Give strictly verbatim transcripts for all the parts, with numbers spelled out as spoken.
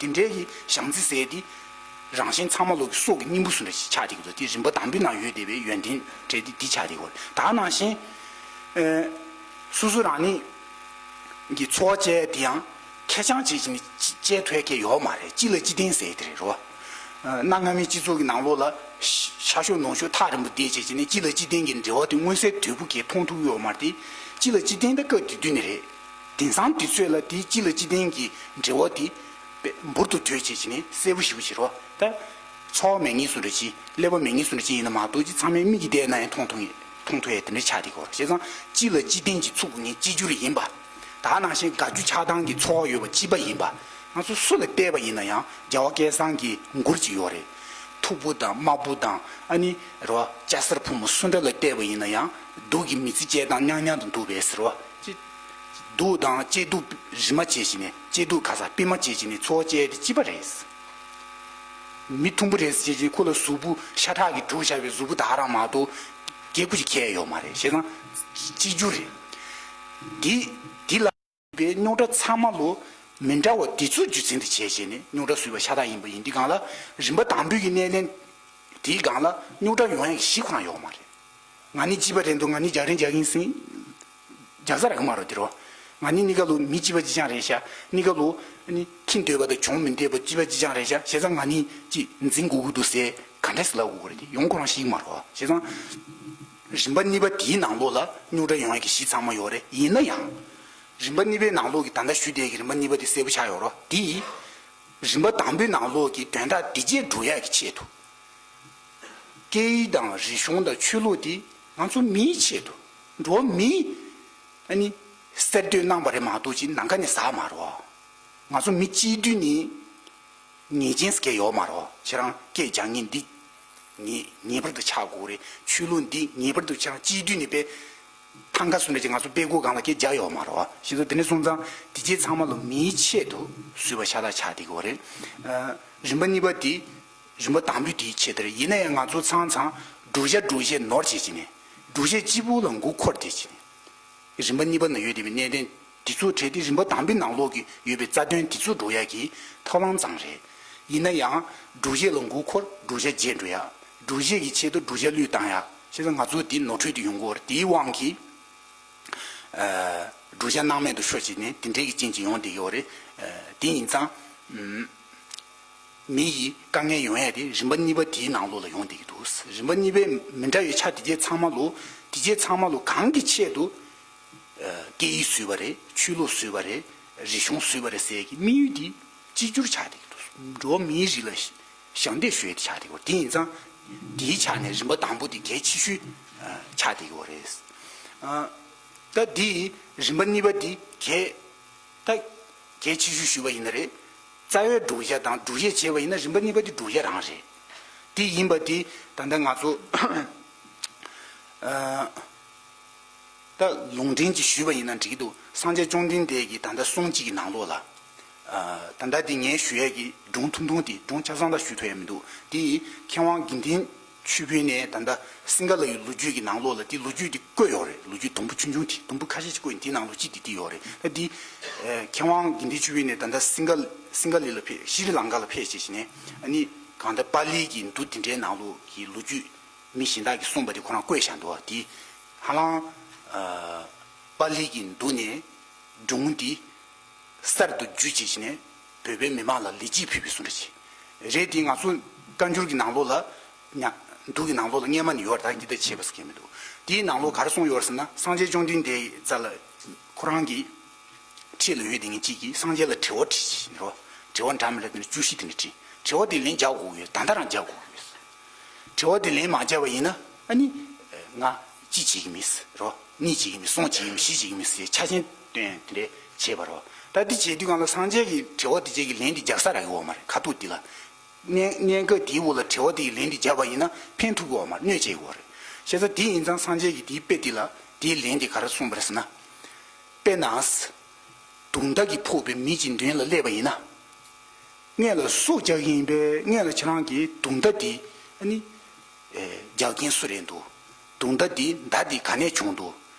དེ་འདྲའི་གི་བྱམས་བརྩེ་ཟེར་དེ་རང་གཞན་ཚང་མ་ལོ་གི་སྲོག་གི་སྙིང་པོ་སུ་འདྲ་ཞིག་ཆགས་བསྡད་ཀྱི་འདུག་དེ་རིམ་པ་དང་པོའི་ནང་ཡོད་བསྡད་པའི་ཡོན་ཏན་གྲས་དེ་འདི་ཆགས་བསྡད་ཀྱི་ཡོད་རེད། ད་ནང་བཞིན་ཨ་སོ་སོ་རང་ཉིད་ཀྱི་འཚོ་བ་བཅད་དེ་ཡང་ཁེར་རྐྱང་བྱེད་ཀྱི་ནི་བཅད་ཐུབ་མཁན་ཡོད་མ་རེད། སྤྱི་ལ་སྤྱི་བརྟེན་ཟེར་དེ་རེད་རོ། གནའ་སྔ་མོའི་སྤྱི་ཚོགས་ཀྱི་ནང་ལོགས་ལ་ཤ་ཤོར་ནོར་ཤོར་ཐག་རིང་པོ་བསྡད་བྱས་བྱས་ནས་སྤྱི་ལ་སྤྱི་བརྟེན་གྱི་འབྲེལ་བ་དེ་མངོན་གསལ་དོད་པོ་གས་མཐོང་ཐུབ་ཡོད་མ་རེད་དེ། སྤྱི་ལ་སྤྱི་བརྟེན་ད་སྐབས་དེ་དུས་ནས་རེད། དེང་སང་དུས་ཚོད་ལ་དེ་སྤྱི་ལ་སྤྱི་བརྟེན་གྱི་འབྲེལ་བ་དེ་དཔེ་འབུར་དུ་དོད་བྱས་བྱས་ནས་གསལ་པོ་ཞེ་པོ་ཅིག་རོ། ད་ཚོར་བ་མེད་མཁན་སུ་འདྲ་ཅིག་ཀླད་པ་མེད་མཁན་སུ་འདྲ་ཅིག་ཡིན་ན་མ་གཏོགས་ཅིག་ཚང་མའི་མིག་གིས་བལྟས་ན་ཡང་མཐོང་ཐུབ་མཐོང་ཐུབ་ཡ་དེ་འདྲ་ཆགས་བསྡད་ཀྱི་ཡོད་རེད། བྱས་ཙང་སྤྱི་ལ་སྤྱི་བརྟེན་གྱི་ཚུགས་ཀྱི་ངའི་གཅིག་གྱུར་ཡིན་པ། ད་ནང་བཞིན་དགའ་སྐྱོ་ཆགས་སྡང་གི་ཚོར་བ་ཡོད་པ་གཅིག་པ་ཡིན་པ། ང་ཚོ་སུ་ལ་བལྟས་པ་ཡིན་ན་ཡང་རྒྱལ་བ་སྐལ་བཟང་གི་མགུར་གཅིག་ཡོད་རེད། མཐུག་པོ་དང་དམར་པོ་དང་ཨ་ནི་རེད་བ། སྐྱ་སེར་ཕོ་མོ་སུ་འདྲ་ལ་བལྟས་པ་ཡིན་ན་ཡང་སྡུག་གི་མི་ཚེ་སྐྱེལ་སྟངས་མཉམ་མཉམ་དུ་འདུག་པས་ཟེར་བ། ཅི། སྡུག་དང་སྐྱིད་སྡུག་རིལ་མ་བྱས་བྱས་ནས་སྐྱིད་སྡུག་ག་ས་པད་མ་བྱས་བྱས་ནས་འཚོ་བ་སྐྱེལ་དེ་གཅིག་པ་རེད། མི་མཐུན་པོ་རེད་ཟེར་བྱས་ཁོ་ལ་གཟུགས་པོ་ཤ་ཁྲག་གིས་གྲུབ་བཞག་པའི་གཟུགས་པོ་དག་རང་མ་གཏོགས་སྐྱིད་པོ་ཅིག་ཁྱད་ཡོད་མ་རེད། བྱས་ཙང་གཅིག་གྱུར་རེད། འདི་འདི་ལ་པའི་རྙོག་དྲ་ཚང་མ་ལོ་མི་འདྲ་བ་དེ་ཚོ་རྒྱུ་མཚན་དུ་བྱས་བྱས་ནས་རྙོག་དྲ་བཟོས་པ་ཤ་སྟག་ཡིན་པ་ཡིན་དུས་སྒང་ལ་རིམ་པ་དང་པོའི་གི་སྣེ་ལེན་དེའི་སྒང་ལ་རྙོག་དྲ་ཡོང་ཡ་གི་གཞི་ཁོ་རང་ཡོད་མ་རེད། ང་ནི་གཅིག་པ་རེད་འདུག་ང་ནི་རྒྱག་རེས་རྒྱག་གིན་ཟིན། རྒྱག་ས་རག་གི་མ་རེད་དེ་རོ། ང་ནི་གཉིས་ཀ་ལོ་མི་གཅིག་པ་གཅིག་རྐྱང་རེད་ཤག་གཉིས་ཀ་ལོ་ནི་ཁྱིམ་སྡོད་པ་དང་གྱོང་མི་འདེབས་པ་གཅིག་པ་གཅིག་རྐྱང་རེད་ཤག་བྱས་ཙང་ང་ནི་ཅིག་འཛིན་དགོས་ཀྱི་འདུག་ཟེར་ག་འདྲས་སེ་ལབ་དགོས་ཀྱི་རེད། དེ་ཡོང་ཁོ་རང་ཤེས་ཀྱི་མ་རེད་བ། བྱས་ཙང་རིམ་པ་གཉིས་པ་དེའི་ནང་ལོགས་ལ་རྙོག་དྲ་ཡོང་ཡ་གི་གཞི་ཚང་མ་ཡོད་རེད། ཡིན་ན་ཡང་རིམ་པ་གཉིས་པའི་ནང་ལོགས་ཀྱི་ད་ལྟ་ཞུས་བསྡད་ཀྱི་རིམ་པ་གཉིས་པ་དེ་གསལ་པོ་ཆགས་ཡོད་རོ། དེ་རིམ་པ་དང་པོའི་ནང་ལོགས་ཀྱི་དོན་དག་དེ་རྗེས་འགྲོ་ཡ་གི་ཆེད་དུ། སྐད་ཡིག་དང་རིག་གཞུང་དང་ཆོས་ལུགས་དེ་ང་ཚོ་མིའི་ཆེད་དུ་འགྲོ་བ་མིའི་ཨ་ནི་གསར་གཏོད་གནང་པ་རེད་མ་གཏོགས་ཅིག་ནམ་མཁའ་ནས་ཟག་མ་རེད། ང་ཚོ་མི་སྤྱི་འཐུས་ནི་ཉེས་ཅན་སྐད་ཡོད་མ་རེད། ཁྱེད་རང་སྐད་རྒྱག་མཁན་འདི་ངེས་ངེས་པར་དུ་ཆགས་དགོས་རེད། ཆོས་ལུགས་འདི་ངེས་པར་དུ་ཁྱེད་རང་སྤྱི་འཐུས་ནས་དཔེ་ཐང་ག་སུ་འདྲ་ཅིག་ང་ཚོ་དཔེ་སྒོ་སྒང་ལ་སྐད་རྒྱག་ཡོད་མ་རེད། ཞེས་སོགས་དེ་འདྲ་སོང་ཙང་དེ་རྗེས་ཚང་མ་ལོ་མིའི་ཆེད་དུ་བཟོས་པ་ཤ་སྟག་ཆགས་བསྡད་ཀྱི་ཡོད་རེད། རིམ་པ་གཉིས་པ་དེ། རིམ་པ་དང་པོའི་དེའི་ཆེད་དུ་རེད། ཡིན་ན་ཡང་ང་ཚོ་ཚང་ཚང་སྒྲུབ་བྱ་སྒྲུབ་བྱེད་ནོར་བྱེད་ཀྱི་ནས་སྒྲུབ་བྱེད་གཅིག་པུ་ལ་མགོ་འཁོར་བསྡད་ཀྱི་ནས་རིམ་པ་གཉིས་པ་ན་ཡོད་བསྡད་པའི་གནད་དོན་དེ་ཚོ་བྲལ་ཏེ་རིམ་པ་དང་པོའི་ནང་ལོགས་ཀྱི་ཡོད་པའི་རྩ་དོན་དེ་ཚོ་འགྲོ་ཡ་གི་ཐབས་ལམ་ཙམ་རེད། ཡིན་ན་ཡང་སྒྲུབ་བྱེད་ལ་མགོ་འཁོར་སྒྲུབ་བྱ་བརྗེད་འགྲོ་ཡ། སྒྲུབ་བྱེད་ཀྱི་ཆེད་དུ་སྒྲུབ་བྱ་བློས་བཏང་ཡ། བྱས་ཙང་ང་ཚོ་དེ་ནོར་འཁྲུལ་དུ་ཡོང་གི་ཡོད་རེད། དེའི་དབང་གིས། སྒྲུབ་བྱ་སྣང་མེད་དུ་ཤོར་བྱས་ནས་དེ་འདྲའི་གི་རྐྱེན་གྱིས་ཡོང་བསྡད་ཀྱི་ཡོད་རེད། དེ་ཡིན་ཙང་། མི་ཡི་དཀའ་ངལ་ཡོང་ཡ་དེ་རིམ་པ་གཉིས་པ་དེའི་ནང་ལོགས་ལ་ཡོང་བསྡད་ཀྱི་འདུག་རིམ་པ་གཉིས་པའི་མི་འདྲ་བའི་ཆ་དེ་གྱད་ཚང་མ་ལོ་དེ་གྱད་ཚང་མ་ལོ་གང་གི་ཆེད་དུ། སྐད་ཡིག་བཟོས་པ་རེད། ཆོས་ལུགས་བཟོས་པ་རེད། རིག་གཞུང་བཟོས་པ་རེད་ཟེར་གྱི་དམིགས་ཡུལ་དེ་གཅིག་གྱུར་ཆགས་བསྡད་ཀྱི་འདུག་འགྲོ་བ་མིའི་རིགས་ལ་ཞབས་འདེགས་ཞུ་ཡ་དེ་ཆགས་བསྡད་ཀྱི་ཡོད་རེད། དེ་ཡིན་ཙང་། དེའི་ཆ་ནས་རིམ་པ་དང་པོ་དེ་གལ་ཆེ་ཤོས་ཆགས་བསྡད་ཀྱི་ཡོད་རེད། ད་དེ་རིམ་པ་གཉིས་པ་དེ་གལ་ད་གལ་ཆེ་ཤོས་ཞུས་པ་ཡིན་ན་རེད། རྩ་བའི་བསྒྲུབ་བྱ་དང་བསྒྲུབ་བྱེད་བྱས་པ་ཡིན་ན་རིམ་པ་གཉིས་པ་དེ་བསྒྲུབ་བྱ་རང་རེད། དེ་ཡིན་པ་དེ་ད་ལྟ་ང་ཚོ་ད་ལུང་འདྲེན་གྱིས་ཞུས་པ་ཡིན་ན་འགྲིག་གི་འདུག་སངས་རྒྱས་བཅོམ་ལྡན་འདས་ཀྱི་ད་ལྟ་གསུང་གཅིག་གི་ནང་ལོགས་ལ། ད་ལྟ་དེ་ངས་ཞུ་ཡས་ཀྱི་སྒྲུང་ཐུང་ཐུང་དེ་སྒྲུང་ཆ་ཚང་ད་ཞུ་ཐུབ་ཡས་མི་འདུག་དེ་ཡིས་མཁས་དབང་དགེ་ལྡན་ཆོས་འཕེལ་ནས་ད་ལྟ་སིང་ག་ལ་ཡི་ལོ་རྒྱུས་ཀྱི་ནང་ལོགས་ལ་དེ་ལོ་རྒྱུས་དེ་བཀོད་ཡོད་རེད། ལོ་རྒྱུས་དུམ་བུ་ཆུང་ཆུང་དེ་དུམ་བུ་ཁ་ཤས་ཤིག་བཀོད་ཡིན། དེའི་ནང་ལོགས་གཅིག་དེ་དེ་ཡོད་རེད། ད་དེ་མཁས་དབང་དགེ་ལྡན་ཆོས་འཕེལ་ནས་ད་ལྟ་སིང་ག་སིང་ག་ལ་ལ་ཕེབས། ཤྲི་ལང་ཀ་ལ་ཕེབས་བྱས་བྱས་ནས་ཨ་ནི་གང་ལྟར་པཱ་ལི་གི་མདོ་དེ་འདྲའི་ནང་ལོགས་ཀྱི་ལོ་རྒྱུས་མི་གཞན་དག་གིས་གསུངས་པ་དེ་ཁོ་རང་བཀོད་བཞག་འདུག་དེ་ཧ་ལམ་པཱ་ལི་གི་མདོ་ནས་སྒྲུང་དེ། གསར་དུ་བསྒྱུར་བྱས་བྱས་ནས་བོད་པའི་མི་མང་ལ་ལེགས་སྐྱེས་ཕུལ་བའི་བཟོ་འདྲ་ཅིག་རེད། དེ་ང་ཚོ་བཀའ་འགྱུར་གྱི་ནང་ལོགས་ལ་ཉ་མདོ་གི་ནང་ལོགས་ལ་སྔས་མ་ནས་ཡོད་རེད། ད་འདི་ལྟར་བྱས་པ་ཟེར་མཁན་མི་འདུག་དེའི་ནང་ལོགས་ག་རེ་གསུངས་ཡོད་རེད་ཟེར་ན་སངས་རྒྱས་བཅོམ་ལྡན་འདས་ཀྱི་རྩ་ལ་ཁོ་རང་གི་འཁྲིས་ལ་ཡོད་དེ་ངེད་གཅིག་གིས་སངས་རྒྱས་ལ་དྲི་བ་དྲིས་ཤིག་རོ། དྲི་བ་འདྲ་མི་འདྲ་དེ་འདྲ་བཅུ་བཞི་དེ་འདྲ་དྲིས། དྲི་བ་དེ་ལན་རྒྱག་དགོས་ཀྱི་ཡོད། ད་ལྟ་རང་རྒྱག་དགོས་ཀྱི་ཡོད། དྲི་བ་དེ་ལན་མ་བརྒྱབ་པ་ཡིན་ན་ཨ་ནི་ང་གཅིག་བྱེད་ཀྱི་མིན་རོ། གཉིས་བྱེད་ཀྱི་མིན། གསུམ་བྱེད་ཀྱི་མིན། བཞི་བྱེད་ཀྱི་མིན་ཟེར་ཆ་རྐྱེན་བཏོན་དེ་འདྲས་བྱས་པ་རོ། ད་འདི་བྱེད་དུས་སྒང་ལ་སངས་རྒྱས་ཀྱི་དྲི་བ་དེ་བཅས་ཀྱི་ལན་དེ་རྒྱག་ས་རག་གི་ཡོད་མ་རེད། ཁ་ཐུག་འདི་ལ། གནས་གནས་སྐབས་དེའི་འོག་ལ་དྲི་བ་དེ་ཡི་ལན་དེ་བརྒྱབ་པ་ཡིན་ན་ཕན་ཐོགས་ཀྱི་ཡོད་མ་རེད། གནོད་བྱེད་ཀྱི་ཡོད་རེད། བྱས་ཙང་དེ་ཡིན་ཙང་སངས་རྒྱས་ཀྱིས་དེའི་དཔེ་དེ་ལ་དེའི་ལན་དེ་ག་རེ་གསུངས་པ་རེད་ཟེར་ན། དཔེར་ན། དུག་མདའ་གིས་ཕོག་པའི་མི་གཅིག་མདུན་ལ་སླེབས་པ་ཡིན་ན། སྔོན་ལ་སུ་རྒྱག་གི་ཡིན་པས། སྔོན་ལ་ཁྱེད་རང་གིས་དུག་མདའ་དེ་ཨ་ནི་རྒྱག་མཁན་སུ་རེད་འདུག་དུག་མདའ་དེ་མདའ་དེ་ག་ནས་བྱུང་འདུག་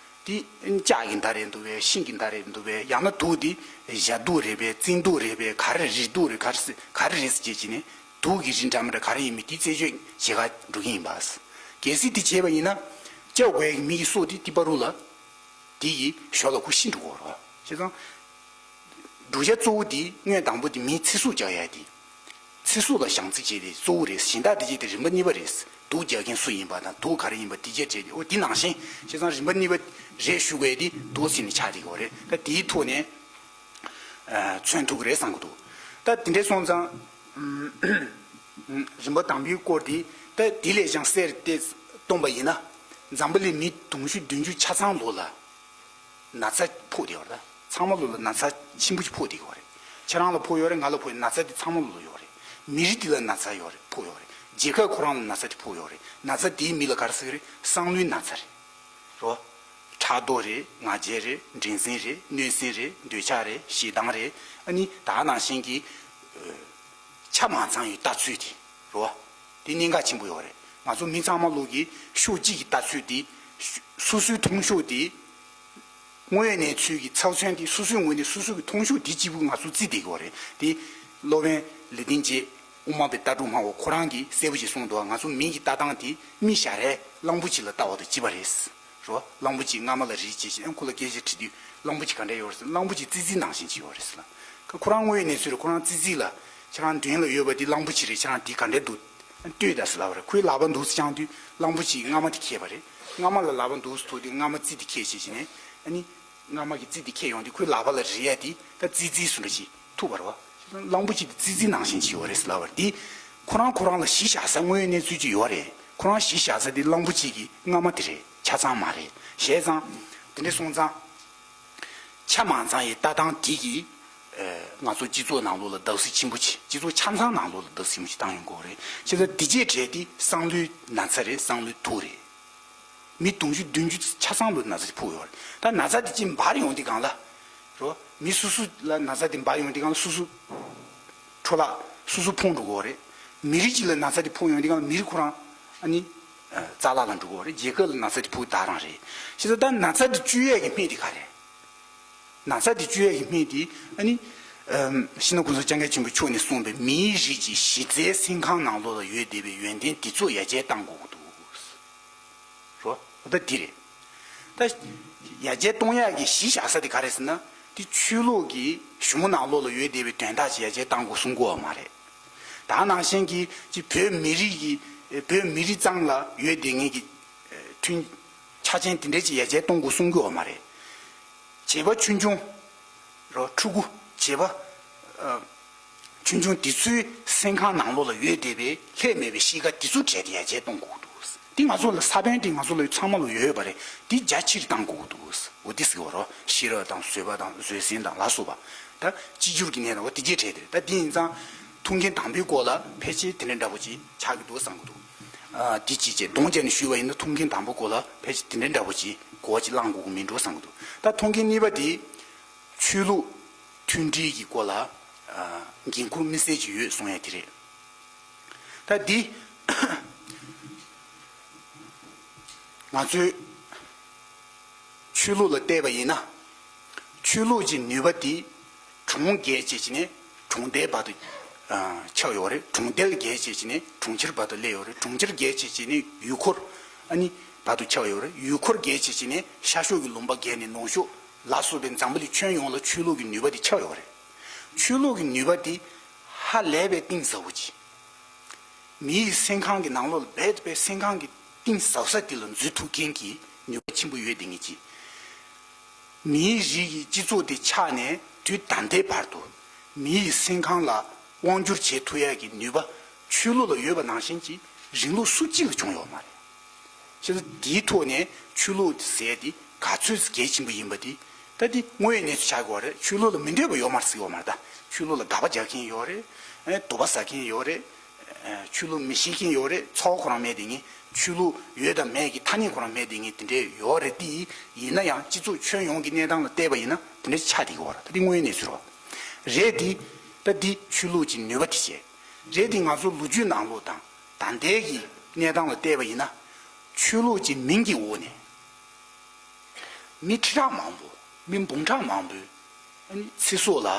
དེ་ལྕགས་ཀྱི་མདའ་རེད་འདུག་པས། ཤིང་གི་མདའ་རེད་འདུག་པས། ཡང་ན་དུག་དེ་ཞྭ་དུག་རེད་པས། བཙན་དུག་རེད་པས། ག་རེ་རི་དུག་རེད། ག་རེ་ག་རེ་རེད་ཟེར་བྱས་བྱས་ནས་དུག་གི་རིགས་འདྲ་མི་འདྲ་ག་རེ་ཡིན་མིན་དེ་རྩད་གཅོད་བྱེད་ག་འགྲོ་གི་ཡིན་པ། གལ་སྲིད་དེ་བྱས་པ་ཡིན་ན་བཅའ་དགོས་ཡག་གི་མི་གི་སྲོག་དེ་དེ་བར་དུ་ལ་དེ་གི་ཞོར་ལ་ཁོ་ཤི་འགྲོ་གི་རེད། བྱས་ཙང་། བསྒྲུབ་བྱ་གཙོ་བོ་དེ་སྔོན་དང་པོ་དེ་མིའི་ཚེ་སྲོག་རྒྱག་ཡ་དེ། ཚེ་སྲོག་ལ་བྱང་རྩིས་བྱས་ཏེ་གཙོ་བོ་རེད། གཞན་དག་དེ་བྱས་ཏེ་རིམ་པ་གཉིས་པ་རེད། དུག་རྒྱག་མཁན་སུ་ཡིན་པ་དང་དུག་ག་རེ་ཡིན་པ་དེ་བྱས་བྱས་ཏེ། འོ་དེ་ནང་བཞིན་བྱས་ཙང་རིམ་པ་གཉིས་པ་རེད་ཞུ་དགོས་དེ་དུག་ཟེར་ནས་ཆགས་བསྡད་ཀྱི་ཡོད་རེད། ད་དེའི་ཐོག་ནས་མཚོན་ཐུབ་ཀྱི་རེད་བསམ་གྱི་འདུག་ད་དེ་འདྲས་སོང་ཙང་། རིམ་པ་དང་པོའི་སྐོར་དེ་ད་དེ་ལས་ཀྱང་གསལ་ཏེ་སྟོན་པ་ཡིན་ན། འཛམ་བུ་གླིང་མི་དུང་ཕྱུར་བདུན་ཅུ་ཆ་ཚང་ལོ་ལ། ན་ཚ་ཕོག་བསྡད་ཡོད་རེད། ད་ཚང་མ་ལོ་ལ་ན་ཚ་ཆེན་པོ་ཅིག་ཕོག་བསྡད་ཡོད་རེད། ཁྱེད་རང་ལ་ཕོག་ཡོད་རེད། ང་ལ་ཕོག་ཡོད། ན་ཚ་དེ་ཚང་མ་ལོ་ལ་ཡོད་རེད། མི་རིགས་དེ་ལ་ན་ཚ་ཡོད་རེད། ཕོག་ཡོད་རེད། རྒྱལ་ཁབ་ཁོ་རང་ལ་ན་ཚ་དེ་ཕོག་ཡོད་རེད། ན་ཚ་དེའི་མིང་ལ་ག་རེ་ཟེར་གི་རེད། སང་ལུའི་ན་ཚ་རེད། རོ། ཕྲག་དོག་རེད། ང་རྒྱལ་རེད། འགྲན་སེམས་རེད། གནོད་སེམས་རེད། འདོད་ཆགས་རེད། ཞེ་སྡང་རེད། ཨ་ནི་ད་ནང་བཞིན་གྱི་ཆ་མ་ཚང་བའི་ལྟ་ཚུལ་དེ་རོ། དེ་གནད་འགག་ཆེན་པོ་ཡོད་རེད། ང་ཚོ་མི་ཚང་མ་ལོག་གི་ཕྱོགས་གཅིག་གི་ལྟ་ཚུལ་དེ། སོ་སོའི་མཐོང་ཕྱོགས་དེ། དངོས་ཡོད་གནས་ཚུལ་གྱི་ཚབ་མཚོན་དེ་སོ་སོའི་ངོས་ནས་སོ་སོ་གི་མཐོང་ཕྱོགས་དེ་གཅིག་པུ་ང་ཚོ་བརྩིས་བསྡད་ཀྱི་ཡོད་རེད། དེ་སློབ་དཔོན་ལེགས་ལྡན་འབྱེད་དབུ་མ་པའི་ལྟ་གྲུབ་སྨྲ་བ་ཁོ་རང་གིས་གསལ་པོ་ཞིག་གསུངས་འདུག་ང་ཚོ་མི་གི་ལྟ་སྟངས་དེ་མི་ཞར་རའི་གླང་པོ་ཆེ་ལ་ལྟ་བ་དང་གཅིག་པ་རེད། རོ། གླང་པོ་ཆེས་རྔ་མ་ལ་རེ་བྱེད་བཞིན་ཁོ་ལ་སྐད་ཆ་དྲིས་དུས་གླང་པོ་ཆེ་ག་འདྲ་ཡོད་རེད་ཟེར། གླང་པོ་ཆེ་ཙི་ཙིའི་ནང་བཞིན་ཅིག་ཡོད་རེད་ཟེར་ལ། ཁོ་རང་དངོས་ཡོད་གནས་ཚུལ་རེད། ཁོ་རང་ཙི་ཙི་ལ་ཁྱེད་རང་མདུན་ལ་ཡོད་པ་འདི་གླང་པོ་ཆེ་རེད། ཁྱེད་རང་འདི་ག་འདྲ་འདུག་ལྟོས་དང་ཟེར་ལབ་པ་རེད། ཁོའི་ལག་པ་འདུག་སེ་བརྐྱངས་དུས་གླང་པོ་ཆེས་རྔ་མ་དེ་ཁྱེར་བ་རེད། རྔ་མ་ལ་ལག་པ་འདུག་སེ་ཐུག་དུས་རྔ་མ་ཙི་དེ་ཁྱེར་བྱས་བྱས་ནས་ཨ་ནི། རྔ་མ་གི་ཙི་དེ་ཁྱེར་ཡོང་དུས་ཁོའི་ལག་པ་ལ་རེག་ཡ་དེ་ད་ཙི་ཙིའི་བཟོ་འདྲ་ཅིག་ཐུག་པ་རེད་བ། གླང་པོ་ཆེ་དེ་ཙི་ཙིའི་ནང་བཞིན་ཅིག་ཡོད་རེད་ཟེར་ལབ་པ་རེད། དེ་ཁོ་རང་ཁོ་རང་ལ་གཞི་བཞག་ས་དངོས་ཡོད་གནས་ཚུལ་ཅིག་ཡོད་རེད། ཁོ་རང་གཞི་བཞག་ས་དེ་གླང་པོ་ཆེ་གི་རྔ་མ་དེ་རེད། ཆ་ཚང་མ་རེད། བྱས་ཙང་དེ་འདྲ་སོང་ཙང་། ཆ་མ་ཚང་བའི་ལྟ་སྟངས་དེ་གིས་ང་ཚོ་སྤྱི་ཚོགས་ནང་ལོགས་ལ་བརྡབ་གསིག་ཆེན་པོ་ཅིག་སྤྱི་ཚོགས་ཆ་ཚང་ནང་ལོགས་ལ་བརྡབ་གསིག་ཆེན་པོ་ཅིག་བཏང་ཡོང་གི་ཡོད་རེད། བྱས་ཙང་དེ་རྗེས་གྲས་དེ་སང་ལུའི་ན་ཚ་རེད། སང་ལུའི་དུག་རེད། མི་དུང་ཕྱུར་བདུན་ཅུ་ཆ་ཚང་ལ་ན་ཚ་དེ་ཕོག་ཡོད་རེད། ད་ན་ཚ་དེ་ཅིག་འབར་ཡོང་དུས་སྒང་ལ། རོ། མི་སོ་སོ་ལ་ན་ཚ་དེ་འབར་ཡོང་དུས་སྒང་ལ་སོ་སོ། འཕྲོ་བརླག་སོ་སོ་ཕོག་འགྲོ་གི་ཡོད་རེད། མི་རིགས་གཅིག་ལ་ན་ཚ་དེ་ཕོག་ཡོང་དུས་སྒང་ལ་མི་རིགས་ཁོ་རང་ཨ་ནི། རྩ་བརླག་ལ་འགྲོ་གི་ཡོད་རེད། རྒྱལ་ཁབ་ལ་ན་ཚ་དེ་ཕོག་ད་རང་རེད། བྱས་ཙང་ད་ན་ཚ་དེ་བཅོས་ཡས་ཀྱི་སྨན་དེ་ག་རེད། ན་ཚ་དེ་བཅོས་ཡས་ཀྱི་སྨན་དེ་ཨ་ནི། ཤིན་ཏུ་ཀུན་བཟང་སྐྱབས་མགོན་ཆེན་པོ་མཆོག་ནས་གསུངས་པའི་མིའི་རིགས་ཀྱི་གཞི་རྩའི་སེམས་ཁམས་ནང་ལོགས་ལ་ཡོད་བསྡད་པའི་ཡོན་ཏན་དེ་ཚོ་ཡར་རྒྱས་གཏང་དགོས་ཀྱི་འདུག་རོ། ད་འདི་རེད། ད། ཡར་རྒྱས་གཏོང་ཡག་གི་གཞི་བཞག་ས་དེ་ག་རེ་ཟེར་ན། དེ་ཆོས་ལུགས་ཀྱི་གཞུང་ནང་ལོགས་ལ་ཡོད་བསྡད་པའི་དོན་དག་ཅིག་ཡར་རྒྱས་གཏང་དགོས་གསུང་གི་ཡོད་མ་རེད། ད་ནང་བཞིན་གྱི་ཅིག་བོད་མི་རིགས་ཀྱི་བོད་མི་རིགས་ཙམ་ལ་ཡོད་བསྡད་མཁན་གྱི་མཐུན་ཆ་རྐྱེན་དེ་འདྲས་ཅིག་ཡར་རྒྱས་གཏོང་དགོས་གསུང་གི་ཡོད་མ་རེད། བྱིས་པ་ཆུང་ཆུང་། རོ། ཕྲུ་གུ། བྱིས་པ། ཨ། ཆུང་ཆུང་དེ་ཚོའི་སེམས་ཁམས་ནང་ལོགས་ལ་ཡོད་བསྡད་པའི་ལྷད་མེད་པའི་གཤིས་ཀ་དེ་ཚོ་བྲལ་ཏེ་ཡར་རྒྱས་གཏོང་དགོས་ཀྱི་འདུག་དེ་ང་ཚོ་ལ་ས་བོན་དེ་ང་ཚོ་ལ་ཚང་མ་ལ་ཡོད་ཡོད་པ་རེད། དེ་རྒྱ་ཆེར་གཏང་དགོས་ཀྱི་འདུག་འོ་དེ་ཟེར་བ་རོ། ཤེས་རབ་དང་བཟོད་པ་དང་བཟོད་བསྲན་དང་ལ་སོགས་པ། ད་གཅིག་གྱུར་གྱི་གནས་སྟངས་འོ་དེ་རྗེས་བྲལ་ཏེ་རེད། ད་དེ་ཡིན་ཙང་ཐུགས་འགན་དང་པོའི་སྐོར་ལ་ཕལ་ཆེར་དེ་འདྲ་འདྲ་པོ་ཅིག་ཆགས་ཀྱི་འདུག་བསམ་གྱི་འདུག་ཨ། དེ་ཅིག་བྱས་གདོང་བརྒྱབ་ནས་ཞུས་པ་ཡིན་ན་ཐུགས་འགན་དང་པོའི་སྐོར་ལ་ཕལ་ཆེར་དེ་འདྲ་འདྲ་པོ་ཅིག་གོ་བ་ཅིག་བླང་དགོས་ཀྱི་མིན་འགྲོ་བསམ་གྱི་འདུག་ད་ཐུགས་འགན་གཉིས་པ་དེ། ཆོས་ལུགས་མཐུན་སྒྲིལ་གྱི་སྐོར་ལ་འགན་ཁུར་དམིགས་བསལ་ཅིག་ཡོད་གསུང་ཡ་དེ་རེད། ད་འདི་ང་ཚོའི་ཆོས་ལུགས་ལ་བལྟས་པ་ཡིན་ན། ཆོས་ལུགས་ཀྱི་ནུས་པ་དེ་གྲོང་བརྒལ་བྱས་བྱས་ནས་གྲོང་རྡལ་བར་དུ་ཁྱབ་ཡོད་རེད། གྲོང་རྡལ་བརྒལ་བྱས་བྱས་ནས་གྲོང་ཁྱེར་བར་དུ་སླེབས་ཡོད་རེད། གྲོང་ཁྱེར་བརྒལ་བྱས་བྱས་ནས་ཡུལ་སྐོར་ཨ་ནི་བར་དུ་ཁྱབ་ཡོད་རེད། ཡུལ་སྐོར་བརྒལ་བྱས་བྱས་ནས་ཤར་ཕྱོགས་ཀྱི་ལུང་པ་བརྒལ་ནས་ནུབ་ཕྱོགས། ལ་སོགས་པའི་འཛམ་བུ་གླིང་ཁྱོན་ཡོངས་ལ་ཆོས་ལུགས་ཀྱི་ནུས་པ་དེ་ཁྱབ་ཡོད་རེད། ཆོས་ལུགས་ཀྱི་ནུས་པ་དེ་ཧ་ལས་པའི་གཏིང་ཟབ་པོ་ཅིག་མི་ཡི་སེམས་ཁམས་ཀྱི་ནང་ལོགས་ལ་རྦད་དེ་སེམས་ཁམས་ཀྱི་གཏིང་ཟབ་ས་དེ་ལ་འཛུལ་ཐུབ་མཁན་གྱི་ནུས་པ་ཆེན་པོ་ཡོད་བསྡད་མཁན་ཅིག་མིའི་རིགས་ཀྱི་སྤྱི་ཚོགས་དེ་ཆགས་ནས་དུས་ད་ལྟའི་བར་དུ་མི་ཡི་སེམས་ཁམས་ལ་དབང་སྒྱུར་བྱེད་ཐུབ་ཡག་གི་ནུས་པ་ཆོས་ལུགས་ལ་ཡོད་པ་ནང་བཞིན་གྱི་རིང་ལུགས་སུ་གཅིག་ལ་བྱུང་ཡོད་མ་རེད། བྱས་ཙང་དེའི་ཐོག་ནས་ཆོས་ལུགས་ཟེར་དེ་ག་ཚོད་གལ་ཆེན་པོ་ཡིན་པ་དེ་ད་དེ་དངོས་ཡོད་གནས་ཚུལ་ཆགས་ཀྱི་ཡོད་རེད། ཆོས་ལུགས་ལ་མི་འདོད་པ་ཡོད་མ་རེད་ཟེར་ཡོད་མ་རེད། ད་ཆོས་ལུགས་ལ་དགག་པ་རྒྱག་མཁན་ཡོད་རེད། ཨེ། དུ་བ་ཟ་མཁན་ཡོད་རེད། ཨེ། ཆོས་ལུགས་མི་ཤེས་མཁན་ཡོད་རེད། ཚོགས་ཁོ་རང་མེད་དེ་ངས་ཆོས་ལུགས་ཡོད་དང་མེད་ཀྱི་ཐ་སྙད་ཁོ་རང་མེད་དེ་ངས་དེ་འདྲས་ཡོད་རེད། དེ་ཡིན་ན་ཡང་སྤྱི་ཚོགས་ཁྱོན་ཡོངས་ཀྱི་གནས་སྟངས་ལ་བལྟས་པ་ཡིན་ན་དེ་འདྲས་ཆགས་བསྡད་ཀྱི་ཡོད་རེད། ད་དེ་དངོས་ཡོད་གནས་ཚུལ་རེད། དེ་ད་དེ་ཆོས་ལུགས་ཀྱི་ནུས་པ་དེ་བྱས་རེད། དེ་ང་ཚོ་ལོ་རྒྱུས་ནང་ལོགས་དང་ད་ལྟའི་གི་གནས་སྟངས་ལ་བལྟས་པ་ཡིན་ན་ཆོས་ལུགས་ཀྱི་མིང་གི་འོག་ནས། མི་ཁྲི་ཕྲག་མང་པོ། མི་འབུམ་ཕྲག་མང་པོས་ཨ་ནི་ཚེ་སྲོག་ལ་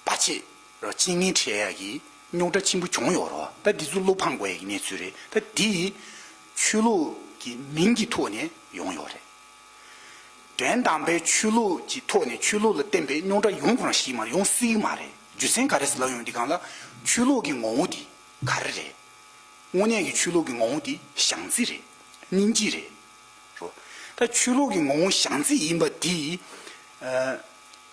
བར་ཆད་རོ་རྐྱེན་ངན་འཕྲད་ཡག་གི་རྙོག་དྲ་ཆེན་པོ་བྱུང་ཡོད་རེད་བ། ད་འདི་ཚོ་བློ་ཕམ་དགོས་ཡག་གི་གནས་ཚུལ་རེད། ད་འདི་ཆོས་ལུགས་ཀྱི་མིང་གི་ཐོག་ནས་ཡོང་ཡོད་རེད། དོན་དམ་པའི་ཆོས་ལུགས་ཀྱི་ཐོག་ནས་ཆོས་ལུགས་ལ་བརྟེན་པའི་རྙོག་དྲ་ཡོང་ཁོ་རང་ཤེས་མ་རེད། ཡོང་སྲིད་ཀྱི་མ་རེད། རྒྱུ་མཚན་ག་རེ་ཟེར་ལབ་ཡོང་དུས་སྒང་ལ་ཆོས་ལུགས་ཀྱི་ངོ་བོ་དེ་ག་རེ་རེད། དངོས་གནས་ཀྱི་ཆོས་ལུགས་ཀྱི་ངོ་བོ་དེ་བྱམས་བརྩེ་རེད། སྙིང་རྗེ་རེད། རོ། ད་ཆོས་ལུགས་ཀྱི་ངོ་བོ་བྱམས་བརྩེ་ཡིན་པ་དེ། ཨ།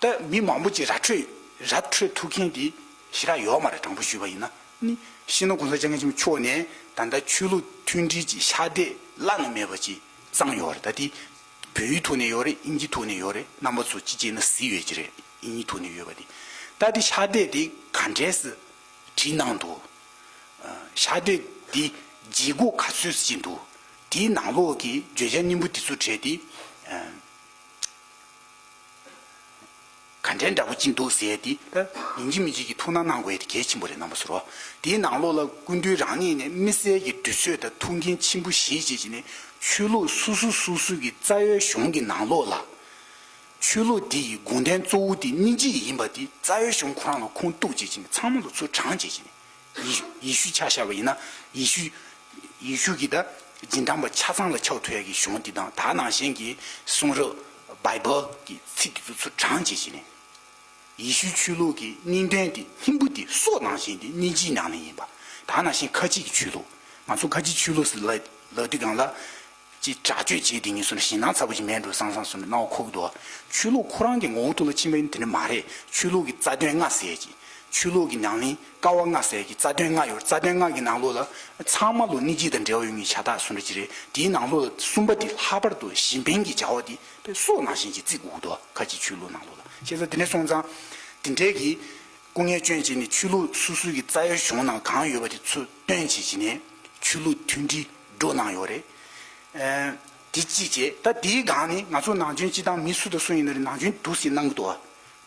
ད་མི་མང་པོ་ཅིག་ར་འཕྲོད་ར་འཕྲོད་ཐུབ་མཁན་དེ་ཞེ་དྲག་ཡོད་མ་རེད། དྲང་པོ་ཞུས་པ་ཡིན་ན་ནི་སྤྱི་ནོར་གོང་ས་སྐྱབས་མགོན་ཆེན་པོ་མཆོག་ནས་ད་ལྟ་ཆོས་ལུགས་མཐུན་སྒྲིལ་གྱི་ཕྱག་དེབ་བླ་ན་མེད་པ་ཅིག་བརྩམས་ཡོད་རེད། ད་དེ་བོད་ཡིག་ཐོག་ནས་ཡོད་རེད། དབྱིན་ཇིའི་ཐོག་ནས་ཡོད་རེད། རྣམ་པ་ཚོ་ཅི་བྱས་ན་གཟིགས་ཡོད་ཀྱི་རེད། དབྱིན་ཇིའི་ཐོག་ནས་ཡོད་པ་དེ། ད་དེ་ཕྱག་དེབ་དེ་ག་འདྲས་སེ་བྲིས་གནང་འདུག་ཨ། ཕྱག་དེབ་འདི་བརྗེ་སྒོ་ག་ཚོད་ཅིག་འདུག་དེའི་ནང་ལོགས་ཀྱི་བརྗོད་བྱ་སྙིང་པོ་དེ་ཚོ་བྲིས་ཏེ། ཨ། ག་འདྲའི་འདྲ་པོ་ཅིག་འདུག་ཟེར་ཏེ་ད་ཡིན་གཅིག་མིན་གཅིག་གི་ཐུགས་སྣང་གནང་དགོས་དེ་གལ་ཆེན་པོ་རེད། རྣམ་པ་ཚོར་བ། དེའི་ནང་ལོགས་ལ་སྐུ་མདུན་རང་ཉིད་ནས་དམིགས་བསལ་གྱི་དུས་ཚོད་དང་ཐུགས་འགན་ཆེན་པོ་བཞེས་བྱས་བྱས་ནས་ཆོས་ལུགས་སོ་སོ་སོ་སོའི་གི་རྩ་བའི་གཞུང་གི་ནང་ལོགས་ལ། ཆོས་ལུགས་འདི་ཡི་དགོངས་དོན་གཙོ་བོ་དེ་སྙིང་རྗེ་ཡིན་པ་དེ་རྩ་བའི་གཞུང་ཁོ་རང་ལ་ཁུངས་གཏུགས་བྱས་བྱས་ནས་ཚང་མ་ལ་ཚུར་དྲངས་བྱས་བྱས་ནས། ཡེ་ཡེ་ཤུ་ཆ་བཞག་པ་ཡིན་ན་ཡེ་ཤུ་ཡེ་ཤུ་གི་ད་སྦྱིན་བདག་པ་ཆ་ཚང་ལ་ཆགས་ཐུབ་ཡག་གི་གཞུང་འདི་དང་། ད་ནང་བཞིན་གྱི་གསུང་རབ་བྷའི་བལ་གྱི་ཚིག་དེ་ཚོ་ཚུར་དྲངས་བྱས་བྱས་ནས། ཡེ་ཤུའི་ཆོས་ལུགས་ཀྱི་སྙིང་དོན་དེ་སྙིང་པོ་དེ་སྲོག་ནང་བཞིན་དེ་སྙིང་རྗེའི་ནང་ནས་ཡིན་པ། ད་ནང་བཞིན་ཁ་ཆེ་གི་ཆོས་ལུགས། ང་ཚོ་ཁ་ཆེ་ཆོས་ལུགས་ཟེར་ལབ་ལབ་དུས་སྒང་ལ། ཅིག་དྲག་སྤྱོད་བྱེད་དེ་ངེས་སོང་ཞེད་སྣང་ཚ་པོ་ཅིག་མེད་འགྲོ་བསམ་བསམ་སོང་ནས་སྣང་བ་འཁོར་གི་འདུག་ཆོས་ལུགས་ཁོ་རང་གི་ངོ་བོ་ཐོག་ལ་ཕྱིན་པ་ཡིན་དེ་འདྲ་མ་རེད། ཆོས་ལུགས་ཀྱི་རྩ་དོན་ལྔ་ཟེར་གྱི། ཆོས་ལུགས་ཀྱི་ཉམས་ལེན་ཀ་བ་ལྔ་ཟེར་གྱི་རྩ་དོན་ལྔ་ཡོད། རྩ་དོན་ལྔ་གི་ནང་ལོགས་ལ་ཚང་མ་ལོ་སྙིང་རྗེ་དང་འབྲེལ་བ་ཡོད་མཁན་ཤ་སྟག་སུ་འདྲ་ཅིག་རེད། དེའི་ནང་ལོགས་ལ་གསུམ་པ་དེ་ལྷག་པར་དུ་གཞན་ཕན་གྱི་བྱ་བ་དེ་དཔེ་སྲོག་ནང་བཞིན་གྱི་བརྩི་དགོས་ཀྱི་འདུག་ཁ་ཆེ་ཆོས་ལུགས་ནང་ལོགས་ལ། བྱས་ཙང་དེ་འདྲ་སོང་ཙང་། དེ་འདྲའི་གི་སྐུ་ངལ་བསྐྱོན་བྱས་ནས་ཆོས་ལུགས་སོ་སོའི་གི་རྩ་བའི་གཞུང་ནང་གང་ཡོད་པ་དེ་ཚུར་བཏོན་བྱས་བྱས་ནས་ཆོས་ལུགས་མཐུན་སྒྲིལ་འགྲོ་གནང་ཡོད་རེད། ཨ། དེ་གཅིག་བྱས། ད་དེའི་སྒང་ནས་ང་ཚོ་ནང་ཆོས་སྤྱི་བཏང་མི་སུ་དང་སུ་ཡིན་ན་རེད། ནང་ཆོས་འདུག་སེ་གནང་གི་འདུག་